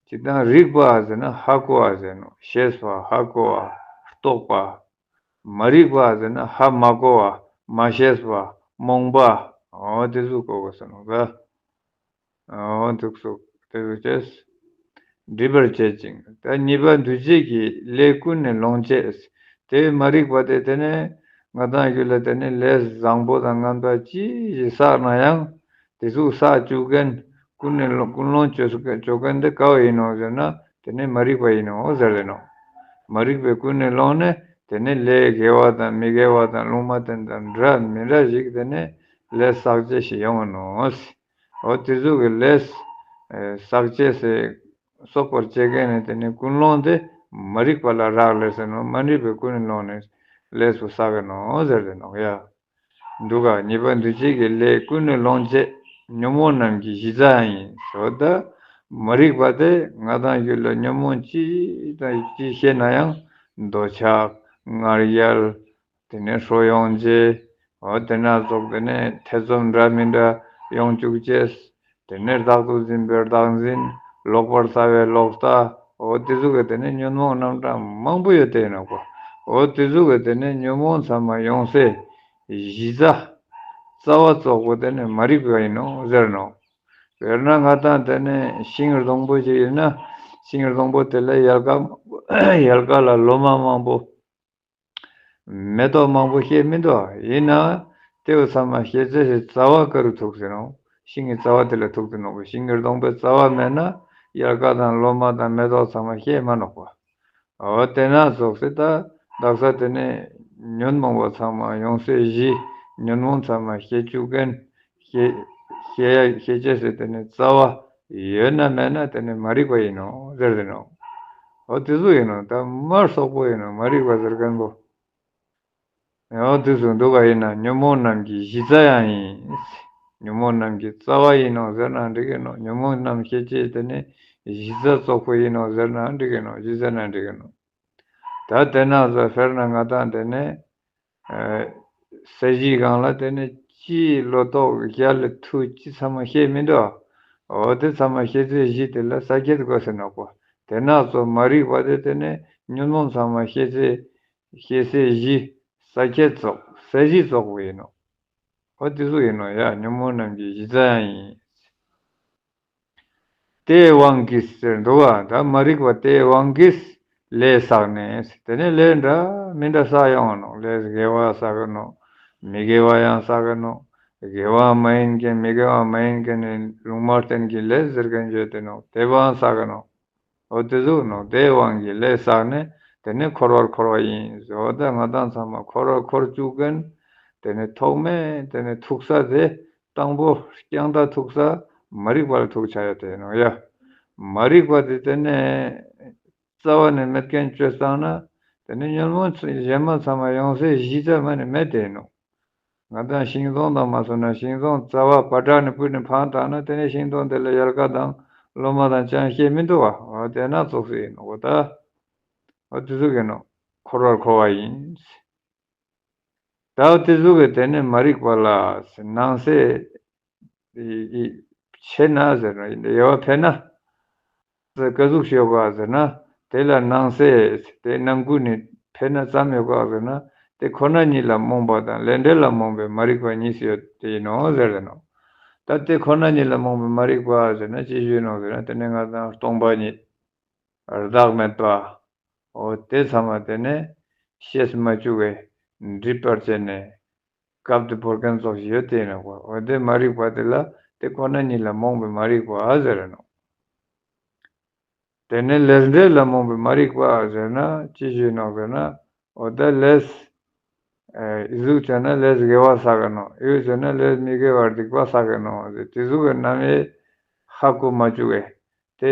ཅི་དང་རིག་པ་ཟེར་ན་ཧ་གོ་བ་ཟེར་ནོག། ཤེས་པ་ཧ་གོ་བ། རྟོགས་པ། མ་རིག་པ་ཟེར་ན་ཧ་མ་གོ་བ། མ་ཤེས་པ། རྨོངས་པ། འོ་དེ་ཟུག་གོ་དགོས་ཟེར་ནོག་ད། འོ་འདུག་སོ། དེ་ཟུག་ཅེས། འདྲིས་པར་བྱེད་ཅིང་། ད་གཉིས་པ་འདུ་བྱེད་ཀྱི་ལས་ཀུན་ནས་སློང་བྱེད། དེ་མ་རིག་པ་དེ་དེ་ནས་ང་དང་རྒྱུད་ལ་དེ་ནས་ལས་བཟང་པོ་དང་ངན་པ་ཅི་ཞིག་བསགས་ན་ཡང་དེ་ཟུག་བསགས་བཅུག་མཁན་ཀུན་ནས་སློང་ཀུན་སློང་བཅོ་བཅུག་མཁན་དེ་ག་བོ་ཡིན་ནོག་ཟེར་ན་དེ་ནས་མ་རིག་པ་ཡིན་ནོག་ཟེར་ཏེ་ནོག། མ་རིག་པའི་ཀུན་ནས་སློང་ནས་དེ་ནས་ལས་དགེ་བ་དང་མི་དགེ་བ་དང་ལུང་མ་བསྟན་དང་འདྲ་མི་འདྲ་ཞིག་དེ་ནས་ལས་བསགས་བྱེད་ཞིག་ཡོང་ངི་ནོག། འོ་དེ་ཟུག་གི་ལས་ཨེ་བསགས་བྱེད་སི་སོགས་པར་བྱེད་མཁན་ནི་དེ་ནི་ཀུན་སློང་དེ་མ་རིག་པ་ལ་རག་ལས་ཟེར་ནོག། མ་རིག་པའི་ཀུན་ནས་སློང་ནས་ལས་པོ་བསགས་ཀྱི་ནོག་ཟེར་ཏེ་ནོག་ཡ། འདུག་ག། གཉིས་པ་འདུ་བྱེད་ཀྱི་ལས་ཀུན་ནས་སློང་བྱེད། ཉོན་མོངས་རྣམས་ཀྱི་གཞི་རྩ་ཡང་ཡིན། འོ་ད་མ་རིག་པ་དེ་ང་དང་རྒྱུད་ལ་ཉོན་མོངས་ཅི་དང་ཅི་སྐྱེས་ན་ཡང་འདོད་ཆགས་ང་རྒྱལ། དེ་ནས་ཧྲོ་ཡོང་བྱེད། འོ་དེ་ན་ཙོགས་དེ་ནས་ཐེ་ཚོམ་འདྲ་མི་འདྲ་ཡོང་བཅུག་བྱེད། དེ་ནས་བདག་ཏུ་འཛིན་པའི་བདག་འཛིན། ལོག་པར་ལྟ་བའི་ལོག་ལྟ། འོ་དེ་ཟུག་གི་དེ་ནས་ཉོན་མོངས་རྣམ་གྲངས་མང་པོ་ཡོད་དེ་ཡིན་ནོག་པ། འོ་དེ་ཟུག་གི་དེ་ནས་ཉོན་མོངས་ཚང་མ་ཡོང་སའི་གཞི་རྩ་རྩ་བ་ཙོགས་པོ་དེ་ནས་མ་རིག་པ་ཡིན་ནོག་ཟེར་ནོག། དཔེར་ན་ང་དང་དེ་ནས་ཤིང་སྡོང་པོ་ཅིག་ཡིན་ན་ཤིང་སྡོང་པོ་དེ་ལ་ཡལ་ག་ཡལ་ག་ལ་ལོ་མ་མང་པོ། མེ་ཏོག་མང་པོ་སྐྱེས་མི་འདུག། ཡིན་ན་དེ་བོ་ཚང་མ་སྐྱེ་ཚེ་ཞིག་རྩ་བ་ག་རུ་ཐུག་ཟེར་ནོག། ཤིང་གི་རྩ་བ་དེ་ལ་ཐུག་ཏེ་ནོག་པ། ཤིང་གི་སྡོང་པོའི་རྩ་བ་མེད་ན་ཡལ་ག་དང་ལོ་མ་དང་མེ་ཏོག་ཚང་མ་སྐྱེ་མ་ནོག་པ། འོ་དེ་ན་ཙོགས་སེ་ད་དག་ས་དེ་ནས་ཉོན་མོངས་པ་ཚང་མ་ཡོང་སའི་གཞི། ཉོན་མོངས་ཚང་མ་སྐྱེ་བཅུག་མཁན། སྐྱེ་སྐྱེ་ཡ་སྐྱེ་ཅེས་སི་དེ་ནི་རྩ་བ་ཡོད་ན་མེད་ན་དེ་ནི་མ་རིག་པ་ཡིན་ནོག་ཟེར་ཏེ་ནོག། འོ་དེ་ཟུག་ཡིན་ནོག། ད་མ་སོག་པོ་ཡིན་ནོག་མ་རིག་པ་ཟེར་མཁན་པོ། འོ་དེ་ཟུག་འདུག་ག། ཡིན་ན་ཉོན་མོངས་རྣམས་ཀྱི་གཞི་རྩ་ཡང་ཡིན། ཉོན་མོངས་རྣམས་ཀྱི་རྩ་བ་ཡིན་ནོག་ཟེར་ན་འགྲིག་གི་ནོག། ཉོན་མོངས་རྣམས་སྐྱེ་ཅེས་དེ་ནི་གཞི་རྩ་ཙོགས་པོ་ཡིན་ནོག་ཟེར་ན་འགྲིག་གི་ནོག། གཞི་རྩ་ན་འགྲིག་གི་ནོག། ད་དེ་ན་ཙོགས་དཔེར་ན་ང་དང་དེ་ནས་ཨ་ས་གཞིའི་སྒང་ལ་དེ་ནས་ཅི་ལོ་ཏོག་རྒྱལ་ལ་མཐུ་ཅི་ཚང་མ་སྐྱེ་མི་འདུག། འོ་དེ་ཚང་མ་སྐྱེ་ཚེ་གཞི་དེ་ལ་ས་ཁྱད་དགོས་ཟེར་ནོག་པ། དེ་ན་ཙོགས་མ་རིག་པ་དེ་དེ་ནས་ཉོན་མོངས་ཚང་མ་སྐྱེ་ཚེ་སྐྱེ་ཚེ་གཞི་ས་ཁྱད་ཙོགས་ས་གཞི་ཙོགས་པོ་ཡིན་ནོག། འོ་དེ་ཟུག་ཡིན་ནོག་ཡ། ཉོན་མོངས་རྣམས་ཀྱི་གཞི་རྩ་ཡང་ཡིན། དེའི་དབང་གིས་ཟེར་འདུག་ག། ད་མ་རིག་པ་དེའི་དབང་གིས་ལས་བསགས་ནས། དེ་ནས་ལས་འདྲ་མི་འདྲ་བསགས་ཡོང་ང་ནོག། ལས་དགེ་བ་བསགས་ཀྱི་ནོག། མི་དགེ་བ་ཡང་བསགས་ཀྱི་ནོག། དགེ་བ་མ་ཡིན་མཁན་མི་དགེ་བ་མ་ཡིན་མཁན་ནི་ལུང་མ་བསྟན་གྱི་ལས་ཟེར་མཁན་ཡོད་དེ་ནོག། དེ་བའང་བསགས་ཀྱི་ནོག། འོ་དེ་ཟུག་ནོག། དེའི་དབང་གིས་ལས་བསགས་ནས་དེ་ནས་འཁོར་བར་འཁོར་བ་ཡིན། འོ་ད་ང་དང་ཚང་མ་འཁོར་བར་འཁོར་བཅུག་མཁན། དེ་ནས་ཐོག་མེད་དེ་ནས་ཐུག་ས་དེ་དང་པོ་རྐྱང་ད་ཐུག་ས་མ་རིག་པ་ལ་ཐུག་ཆ་ཡོད་དེ་ནོག་ཡ། མ་རིག་པ་དེ་དེ་ནས་རྩ་བ་ནས་མེད་མཁན་བཅོས་བཏང་ན་དེ་ནས་ཉོན་མོངས་གཞན་མ་ཚང་མ་ཡོང་སའི་གཞི་རྩ་མ་ནས་མེད་དེ་ནོག། ང་དང་ཤིང་སྡོང་དང་མ་སོང་ན་ཤིང་སྡོང་རྩ་བ་བ་དྲག་ནས་བུད་ནས་འཕང་བཏང་ན་དེ་ནས་ཤིང་སྡོང་དེ་ལ་ཡལ་ག་དང་ལོ་མ་དང་ཅང་སྐྱེ་མི་འདུག་པ། འོ་དེ་ན་ཙོགས་སེ་ཡིན་ནོག་ད། འོ་དེ་ཟུག་ཡིན་ནོག། འཁོར་བར་འཁོར་བ་ཡིན། ད་འོ་དེ་ཟུག་གི་དེ་ནས་མ་རིག་པ་ལ་སྣང་གསལ་ཨི་ཨི་ཕྱེ་ན་ཟེར་ན་དབྱེ་བ་ཕྱེ་ན། ཀ་ཟུག་ཤེས་དགོས་ཟེར་ན་དེ་ལ་སྣང་གསལ་དེ་སྣང་ཀུན་ནི་ཕྱེ་ན་ཙམ་ཡོད་དགོས་ཟེར་ན་དེ་ཁོ་ན་ཉིད་ལ་རྨོངས་པ་དང་ལས་འབྲས་ལ་རྨོངས་པའི་མ་རིག་པ་གཉིས་ཡོད་དེ་ཡིན་ནོག་ཟེར་ཏེ་ནོག། ད་དེ་ཁོ་ན་ཉིད་ལ་རྨོངས་པའི་མ་རིག་པ་ཟེར་ན་ཅི་ཞིག་ཡིན་ནོག་ཟེར་ན་དེ་ནས་ང་དང་སྟོང་པ་ཉིད་བདག་མེད་པ། འོ་དེ་ཚང་མ་དེ་ནས་ཤེས་མ་བཅུག་པའི་འདྲིས་པར་བྱས་ནས་སྐབས་དེ་བོར་མཁན་ཙོགས་ཤིག་ཡོད་དེ་ཡིན་ནོག། འོ་དེ་མ་རིག་པ་དེ་ལ་དེ་ཁོ་ན་ཉིད་ལ་རྨོངས་པའི་མ་རིག་པ་ཟེར་ནོག། དེ་ནས་ལས་འབྲས་ལ་རྨོངས་པའི་མ་རིག་པ་ཟེར་ན་ཅི་ཞིག་ཡིན་ནོག་ཟེར་ན། འོ་ད་ལས་ཨི་ཟུག་བྱས་ན་ལས་དགེ་བ་བསགས་ཀྱི་ནོག། ཨི་ཟུག་བྱས་ན་ལས་མི་དགེ་བ་སྡིག་པ་བསགས་ཀྱི་ནོག། དེ་ཟུག་གི་རྣམ་དབྱེ་ ཧ་གོ་མ་བཅུག་གི། དེ་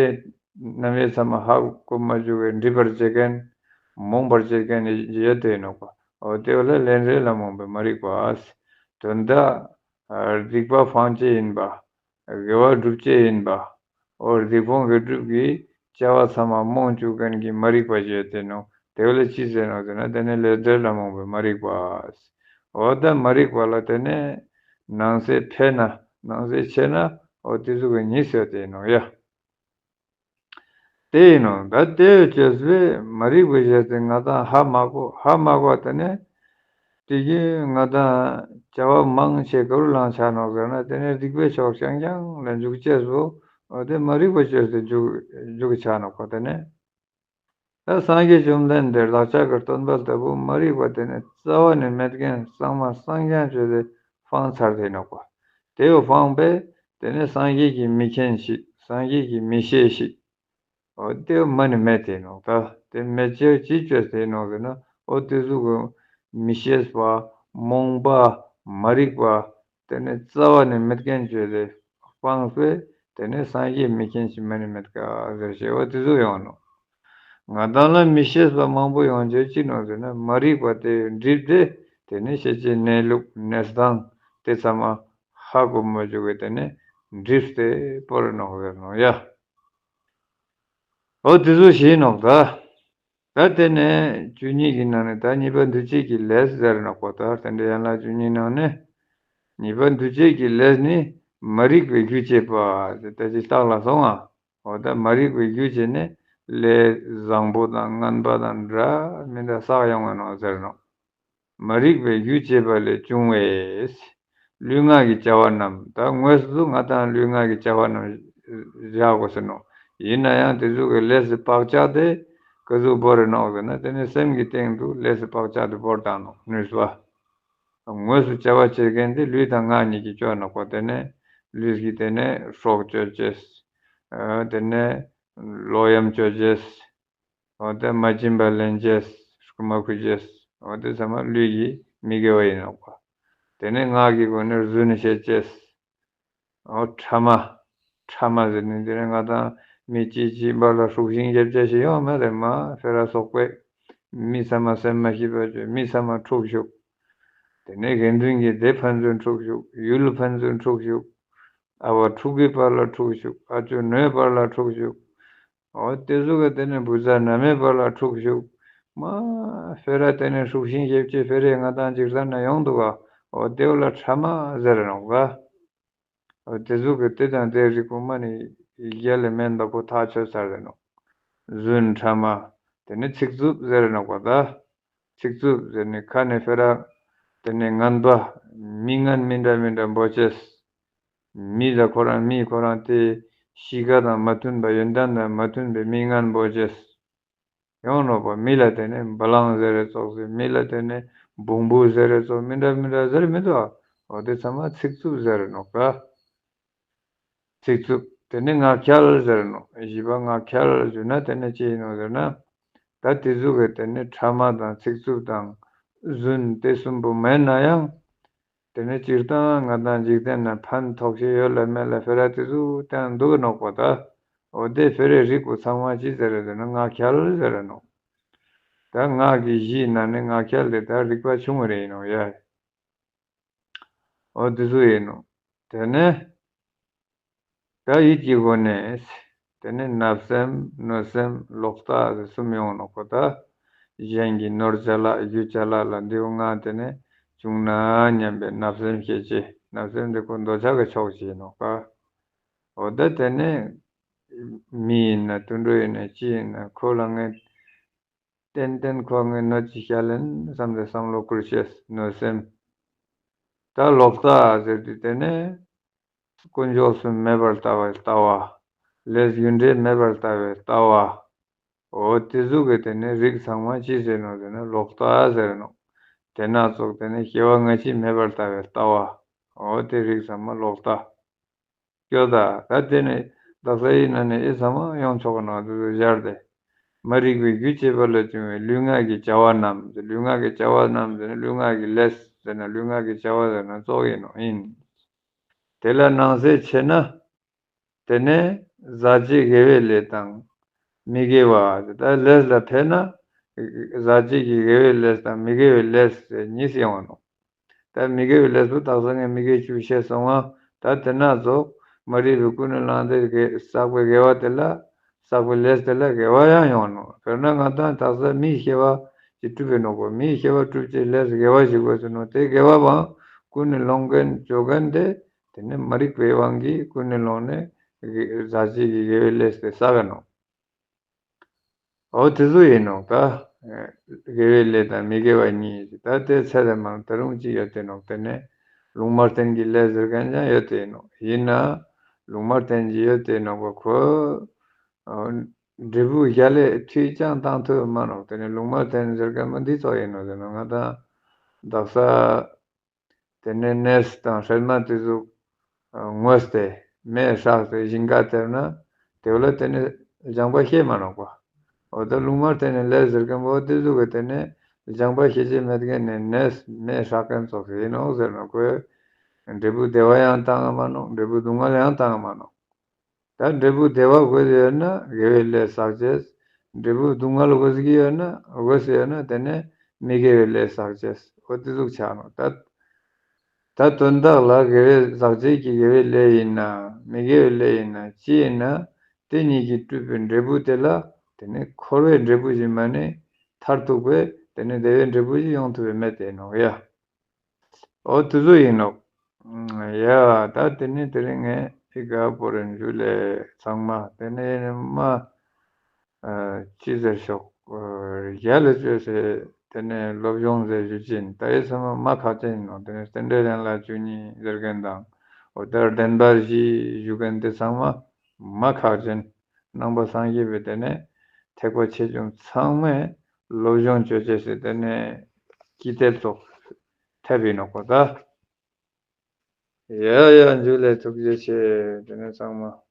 རྣམ་དབྱེ་ཚང་མ་ཧ་གོ་མ་བཅུག་གི་འགྲིབ་པར་བྱེད་མཁན། རྨོངས་པར་བྱེད་མཁན་ཡོད་དེ་ནོག་པ། འོ་དེ་བོ་ལ་ལས་འབྲས་ལ་རྨོངས་པའི་མ་རིག་པ། དོན་དག་སྡིག་པ་སྤང་བྱེད་ཡིན་པ། དགེ་བ་སྒྲུབ་བྱེད་ཡིན་པ། འོ་སྡིག་སྤོང་དགེ་སྒྲུབ་ཀྱི་བྱ་བ་ཚང་མ་རྨོངས་བཅུག་མཁན་གྱི་མ་རིག་པ་ཞིག་ཡོད་དེ་ནོག། དེ་བོ་ལ་ཅི་ཟེར་ནོག་ཟེར་ན། དེ་ནི་ལས་འབྲས་ལ་རྨོངས་པའི་མ་རིག་པ། འོ་ད་མ་རིག་པ་ལ་དེ་ནི་ནང་གསེས་འཕེལ་ན་ནང་གསེས་ཆེ་ན་འོ་དེ་ཟུག་གི་གཉིས་ཡོད་དེ་ནོག་ཡ། དེ་ཡིན་ནོག། ད་དེ་བཅོས་པས་མ་རིག་པའི་ཞེས་ཏེ་ང་དང་ཧ་མ་གོ། ཧ་མ་གོ་དེ་ནི་དེ་གི་ང་དང་བྱ་བ་མང་ཆེ་ག་རུ་ལངས་ཆ་ནོག་ཟེར་ན། དེ་ནི་སྡིག་པའི་ཕྱོགས་རྐྱང་རྐྱང་ལ་འཇུག་ཅེས་པོ། འོ་དེ་མ་རིག་པ་བཅོས་ཏེ་འཇུག་འཇུག་ཆ་ནོག་པ། དེ་ནི་ད་སངས་རྒྱས་བཅོམ་ལྡན་འདས་བདག་ཅག་གི་སྟོན་པ་ལྟ་བུ་མ་རིག་པ་དེ་ནི་རྩ་བ་ནས་མེད་མཁན་གཙང་མ་གཙང་རྐྱང་བཅོས་ཏེ་སྤངས་ཚར་དེ་ནོག་པ། དེ་བོ་སྤངས་པས་དེ་ནི་སངས་རྒྱས་ཀྱི་མི་མཁྱེན་ཞིག། སངས་རྒྱས་ཀྱི་མི་ཤེས་ཤིག། འོ་དེ་བོ་མ་ནི་མེད་དེ་ནོག། ད་དེ་མེད་ཅེས་ཅི་བཅོས་ཏེ་ནོག་ཟེར་ན། འོ་དེ་ཟུག་གི་མི་ཤེས་པ་རྨོངས་པ་མ་རིག་པ་དེ་ནི་རྩ་བ་ནས་མེད་མཁན་བཅོས་ཏེ་སྤངས་པས་དེ་ནི་སངས་རྒྱས་མི་མཁྱེན་ཞིག་མ་ནི་མེད་ཀ་ཟེར་ཞེས་འོ་དེ་ཟུག་ཡོང་ནོག། ང་དང་ལ་མི་ཤེས་པ་མང་པོ་ཡོང་ཅེས་ཅི་ནོག་ཟེར་ན། མ་རིག་པ་དེ་འགྲིབ་སྟེ་དེ་ནི་ཤེས་བྱའི་གནས་ལུགས་གནས་སྟངས་དེ་ཚང་མ་ཧ་གོ་མ་བཅུག་གི་དེ་ནི་འགྲིབ་སྟེ་བོར་ནོག་ཟེར་ནོག་ཡ། འོ་དེ་ཟུག་ཞིག་ནོག་ད། ད་དེ་ནས་བཅུ་གཉིས་ཀྱི་ནང་ནས་ད་གཉིས་པ་འདུ་བྱེད་ཀྱི་ལས་ཟེར་ནོག་པ། ད་དེ་འདྲ་ཡན་ལག་བཅུ་གཉིས་ནང་ནས་གཉིས་པ་འདུ་བྱེད་ཀྱི་ལས་ནི་མ་རིག་པའི་རྒྱུ་བྱེད་པ་ཟེར་ད་ཅི་བརྟག་ལ་སོང་ང་། འོ་ད་མ་རིག་པའི་རྒྱུ་བྱེད་ནི་ལས་བཟང་པོ་དང་ངན་པ་དང་འདྲ་མི་འདྲ་བསགས་ཡོང་ངེ་ནོག་ཟེར་ནོག། མ་རིག་པའི་རྒྱུ་བྱེད་པ་ལས་བྱུང་བའི་ལུས་ངག་གི་བྱ་བ་རྣམས། ད་དངོས་སུ་ང་དང་ལུས་ངག་གི་བྱ་བ་རྣམས་བཞག་དགོས་ཟེར་ནོག། ཡིན་ན་ཡང་དེ་ཟུག་གི་ལས་སི་བག་ཆགས་དེ་ག་ཟུག་བོར་རེ་ནོག་ཟེར་ན། དེ་ནི་སེམས་ཀྱི་སྟེང་དུ་ལས་སི་བག་ཆགས་དེ་བོར་བཏང་ནོག་ནུས་པ། དངོས་སུ་བྱ་བ་བྱེད་མཁན་དེ་ལུས་དང་ངག་གཉིས་ཀྱིས་བཅོ་ནོག་པ། དེ་ནས་ལུས་ཀྱིས་དེ་ནས་སྲོག་གཅོད་ཅེས། ཨ་དེ་ནས་ལོག་གཡེམ་གཅོད་ཅེས། འོ་དེ་མ་བྱིན་པ་ལེན་ཅེས། རྐུ་མ་ཁུར་ཅེས། འོ་དེ་ཚང་མ་ལུས་ཀྱི་མི་དགེ་བ་ཡིན་ནོག་པ། དེ་ནས་ངག་གི་སྒོ་ནས་རྫུན་བཤད་ཅེས། འོ་ཕྲ་མ། ཕྲ་མ་ཟེར་ནི་དེ་ནི་ང་དང་མི་གཅིག་གཅིག་བར་ལ་དཀྲུག་ཤིང་རྒྱབ་ཅེས་ཞིག་ཡོང་མེད་དེ། མ་ཕེ་ར་སོག་པོས་མི་ཚང་མ་སེམས་མ་སྐྱིད་པ་བཅོས། མི་ཚང་མ་འཁྲུག་བཅུག། དེ་ནས་དགེ་འདུན་གྱི་སྡེ་ཕན་ཚུན་འཁྲུག་བཅུག། ཡུལ་ཕན་ཚུན་འཁྲུག་བཅུག། ཨ་བ་ཕྲུག་གི་བར་ལ་འཁྲུག་བཅུག། ཨ་ཇོ་ནོའི་བར་ལ་འཁྲུག་བཅུག། འོ་དེ་ཟུག་གི་དེ་ནས་བུ་ཚ་ན་མའི་བར་ལ་འཁྲུག་བཅུག། མ་ཕེ་ར་དེ་ནས་དཀྲུག་ཤིང་རྒྱབ་ཅེས་ཕེ་རེ་ང་དང་འཇིག་རྟེན་ན་ཡོང་འདུག་ག། འོ་དེ་བོ་ལ་ཕྲ་མ་ཟེར་ནོག་ག། འོ་དེ་ཟུག་གི་དེ་དང་དེ་རིགས་པོ་མ་ནི་ཡིག་བརྒྱ་ལས་མེན་པ་པོ་ཐག་ཆོད་ཚར་རེ་ནོག། རྫུན་ཕྲ་མ། དེ་ནས་ཚིག་རྩུབ་ཟེར་རེ་ནོག་པ་ད། ཚིག་རྩུབ་ཟེར་ནི་ཁ་ནས་ཕེ་ར་དེ་ནས་ངན་པ་མི་ངན་མི་འདྲ་མི་འདྲ་འབོད་ཅེས། མི་ལ་ཁོ་རང་མི་ཁོ་རང་དེ་གཤིས་ཀ་དང་མ་མཐུན་པ་ཡོན་ཏན་དང་མ་མཐུན་པའི་མི་ངན་འབོད་ཅེས། ཡོང་ནོག་པ། མི་ལ་དེ་ནས་བ་ལང་ཟེར་རེ་ཙོགས་ཟེར། མི་ལ་དེ་ནས་བོང་བུ་ཟེར་རེ་ཙོགས་མི་འདྲ་མི་འདྲ་ཟེར་མི་འདུག་ག། འོ་དེ་ཚང་མ་ཚིག་རྩུབ་ཟེར་རེ་ནོག་ག། ཚིག་རྩུབ། དེ་ནས་ངག་འཁྱལ་ཟེར་རེ་ནོག། བཞི་པ་ངག་འཁྱལ་ཟེར་ན་དེ་ནས་ཅི་ཡིན་ནོག་ཟེར་ན། ད་དེ་ཟུག་གི་དེ་ནས་ཕྲ་མ་དང་ཚིག་རྩུབ་དང་རྫུན་དེ་གསུམ་པོ་མེད་ན་ཡང་དེ་ནས་སྤྱིར་བཏང་ང་དང་འཇིག་རྟེན་ན་ཕན་ཐོགས་ཤེས་ཡོད་ལ་མེད་ལ་ཕེ་ར་དེ་ཟུག་བསྟན་འདུག་གི་ནོག་པ་ད། འོ་དེ་ཕེ་རེ་རིགས་པོ་ཚང་མ་ཅི་ཟེར་རེ་ཟེར་ན་ངག་འཁྱལ་ཟེར་རེ་ནོག། ད་ངག་གི་གཞིའི་ནང་ནས་ངག་འཁྱལ་དེ་ད་རིག་པ་ཆུང་ངུ་རེ་ཡིན་ནོག་ཡ། འོ་དེ་ཟུག་ཡིན་ནོག། དེ་ནས་ད་ཡིད་ཀྱི་སྒོ་ནས་དེ་ནས་བརྣབ་སེམས་གནོད་སེམས་ལོག་ལྟ་ཟེར་གསུམ་ཡོང་ནོག་པ་ད། གཞན་གྱི་ནོར་ཅ་ལག་རྒྱུ་ཅ་ལག་ལ་འདི་བོ་ང་དེ་ནས་བྱུང་ན་སྙམ་པའི་བརྣབ་སེམས་སྐྱེ་ཅེས། བརྣབ་སེམས་དེ་ཁོ་འདོད་ཆགས་ཀྱི་ཕྱོགས་ཤིག་ཡིན་ནོག་པ། འོ་ད་དེ་ནས་མི་ཡིན་ན་དུད་འགྲོ་ཡིན་ན་ཅི་ཡིན་ན་ཁོ་ལ་ངས་ཏན་ཏན་ཁོ་ངས་གནོད་ཅིག་བསྐྱལ་ལེན་བསམ་སྟེ་བསམ་བློ་ཁུར་ཤེས་གནོད་སེམས། ད་ལོག་ལྟ་ཟེར་དུས་དེ་ནས་དཀོན་མཆོག་གསུམ་མེད་པར་ལྟ་བའི་ལྟ་བ། ལས་རྒྱུ་འབྲས་མེད་པར་ལྟ་བའི་ལྟ་བ། འོ་དེ་ཟུག་གི་དེ་ནས་རིགས་ཚང་མ་ཅི་ཟེར་ནོག་ཟེར་ན་ལོག་ལྟ་ཟེར་ནོག། དེ་ན་ཙོགས་དེ་ནས་སྐྱེ་བ་སྔ་ཕྱི་མེད་པར་ལྟ་བའི་ལྟ་བ། འོ་དེ་རིགས་ཚང་མ་ལོག་ལྟ། སྐྱོ་ད། ད་དེ་ནས་དག་ས་ཡིན་ན་ནི་ཨེ་ཚང་མ་ཡོང་ཆོག་གི་ནོག་དེ་ཚོ་སྦྱར་ཏེ། མ་རིག་པའི་རྒྱུ་བྱེད་པ་ལས་བྱུང་བའི་ལུས་ངག་གི་བྱ་བ་རྣམས། ལུས་ངག་གི་བྱ་བ་རྣམས་ཟེར་ན་ལུས་ངག་གི་ལས་ཟེར་ན་ལུས་ངག་གི་བྱ་བ་ཟེར་ན་ཙོགས་ཡིན་ནོག་ཡིན། དེ་ལ་ནང་གསེས་ཆེ་ན། དེ་ནས་ཟག་བཅས་དགེ་བའི་ལས་དང་མི་དགེ་བ། ད་ལས་ལ་ཕན་ན་ཟག་བཅས་ཀྱི་དགེ་བའི་ལས་དང་མི་དགེ་བའི་ལས་ཟེར་གཉིས་ཡོང་ནོག། ད་མི་དགེ་བའི་ལས་པོ་དག་ས་ངས་མི་དགེ་བཅུ་བཤད་སོང་ང་། ད་དེ་ན་ཙོགས་མ་རིག་པའི་ཀུན་ནས་བསླངས་ཏེ་དགེ་བསགས་པའི་དགེ་བ་དེ་ལ་བསགས་པའི་ལས་དེ་ལ་དགེ་བ་ཡང་ཡོང་ནོག། དཔེར་ན་ང་དང་དག་ས་མིའི་སྐྱེ་བ་ཅིག་གྲུབ་པའི་ནོག་པོ། མིའི་སྐྱེ་བ་གྲུབ་ཅེས་ལས་དགེ་བ་ཞིག་དགོས་ཟེར་ནོག། དེ་དགེ་བ་བོའང་ཀུན་ནས་སློང་མཁན་ཅོ་མཁན་དེ་དེ་ནས་མ་རིག་པའི་དབང་གིས་ཀུན་ནས་སློང་ནས་ཟག་བཅས་ཀྱི་དགེ་བའི་ལས་དེ་བསགས་ནོག། འོ་དེ་ཙོགས་ཡིན་ནོག། ད་དགེ་བའི་ལས་དང་མི་དགེ་བ་གཉིས། ད་དེ་ཚེ་རེ་མ་ད་རུང་ཅིག་ཡོད་དེ་ནོག། དེ་ནས་ལུང་མ་བསྟན་གྱི་ལས་ཟེར་མཁན་ཡང་ཡོད་དེ་ནོག། ཡིན་ན་ལུང་མ་བསྟན་གྱི་ཡོད་དེ་ནོག་པ། ཁོ་འབྲས་བུ་གཞལ་ལས་ཐུས་ཀྱང་བཏང་ཐུབ་མ་ནོག། དེ་ནས་ལུང་མ་བསྟན་ཟེར་མཁན་མ་འདི་ཙོགས་ཡིན་ནོག་ཟེར་ན། ང་དང་དག་ས་དེ་ནས་ནས་དང་སྲན་མ་དེ་ཟུག་ངོས་ཏེ་མེ་ཧྲག་སྟེ་ཞིང་ཁ་དེར་ན་དེ་བོ་ལ་དེ་ནས་སྦྱངས་པ་ཤེས་མ་ནོག་པ། འོ་ད་ལུང་མ་བསྟན་ནས་ལས་ཟེར་མཁན་པོ་དེ་ཟུག་གི་དེ་ནས་སྦྱངས་པ་ཤེས་ཅེས་མེད་མཁན་ནས་ནས་མེ་ཧྲག་མཁན་ཙོགས་ཡིན་ནོག་ཟེར་ན། ཁོས་འབྲས་བུ་བདེ་བ་ཡང་བཏང་མ་ནོག། འབྲས་བུ་སྡུག་བསྔལ་ཡང་བཏང་མ་ནོག། ད་འབྲས་བུ་བདེ་བ་དགོས་ཀྱི་ཡོད་ན་དགེ་བའི་ལས་བསགས་ཅེས། འབྲས་བུ་སྡུག་བསྔལ་དགོས་ཀྱི་ཡོད་ན་དགོས་ཀྱི་ཡོད་ན་དེ་ནས་མི་དགེ་བའི་ལས་བསགས་ཅེས། འོ་དེ་ཟུག་ཆ་ནོག། ད་ད་དོན་དག་ལ་དགེ་བའི་ཟག་བཅས་ཀྱི་དགེ་བའི་ལས་ཡིན་ན་མི་དགེ་བའི་ལས་ཡིན་ན་ཅི་ཡིན་ན་དེ་གཉིས་ཀྱིས་གྲུབ་པའི་འབྲས་བུ་དེ་ལ་དེ་ནས་འཁོར་བའི་འབྲས་བུ་ཞིག་མ་ནས་མཐར་ཐུག་པའི་དེ་ནས་བདེ་བའི་འབྲས་བུ་ཞིག་ཡོང་ཐུབ་པའི་མེད་དེ་ནོག་ཡ། འོ་དེ་ཟུག་ཡིན་ནོག། ཡ་ད་དེ་ནས་དེ་རིང་ངས་ཨི་ག་པོ་རེ་ཞུ་ལེ་ཚང་མ། དེ་ནས་མ་ཨ་ཅི་ཟེར་ཤོག། ཨ་རྒྱལ་ལ་བཅོས་སེ་དེ་ནས་སློབ་སྦྱོང་ཟེར་ཞུ་ཅིན་ད་ཨེ་ཚང་མ་མ་ཁག་ཅན་ཡིན་ནོག། དེ་ནས་རྟེན་འབྲེལ་ཡན་ལག་བཅུ་གཉིས་ཟེར་མཁན་དང་འོ་ད་བདེན་པ་བཞི་ཞུ་མཁན་དེ་ཚང་མ་མ་ཁག་ཅན། ནང་པ་སངས་རྒྱས་པའི་དེ་ནས་ཐེག་པ་ཆེ་ཆུང་ཚང་མས་སློབ་སྦྱོང་བཅོ་ཅེས་སི་དེ་ནས་ཀྱི་དེབ་ཙོགས་ཐེབས་ཡིན་ནོག་པ་ད། ཡ་ཡ་འཇུ་ལེ། ཐུགས་རྗེ་ཆེ། དེ་ནས་ཚང་མ།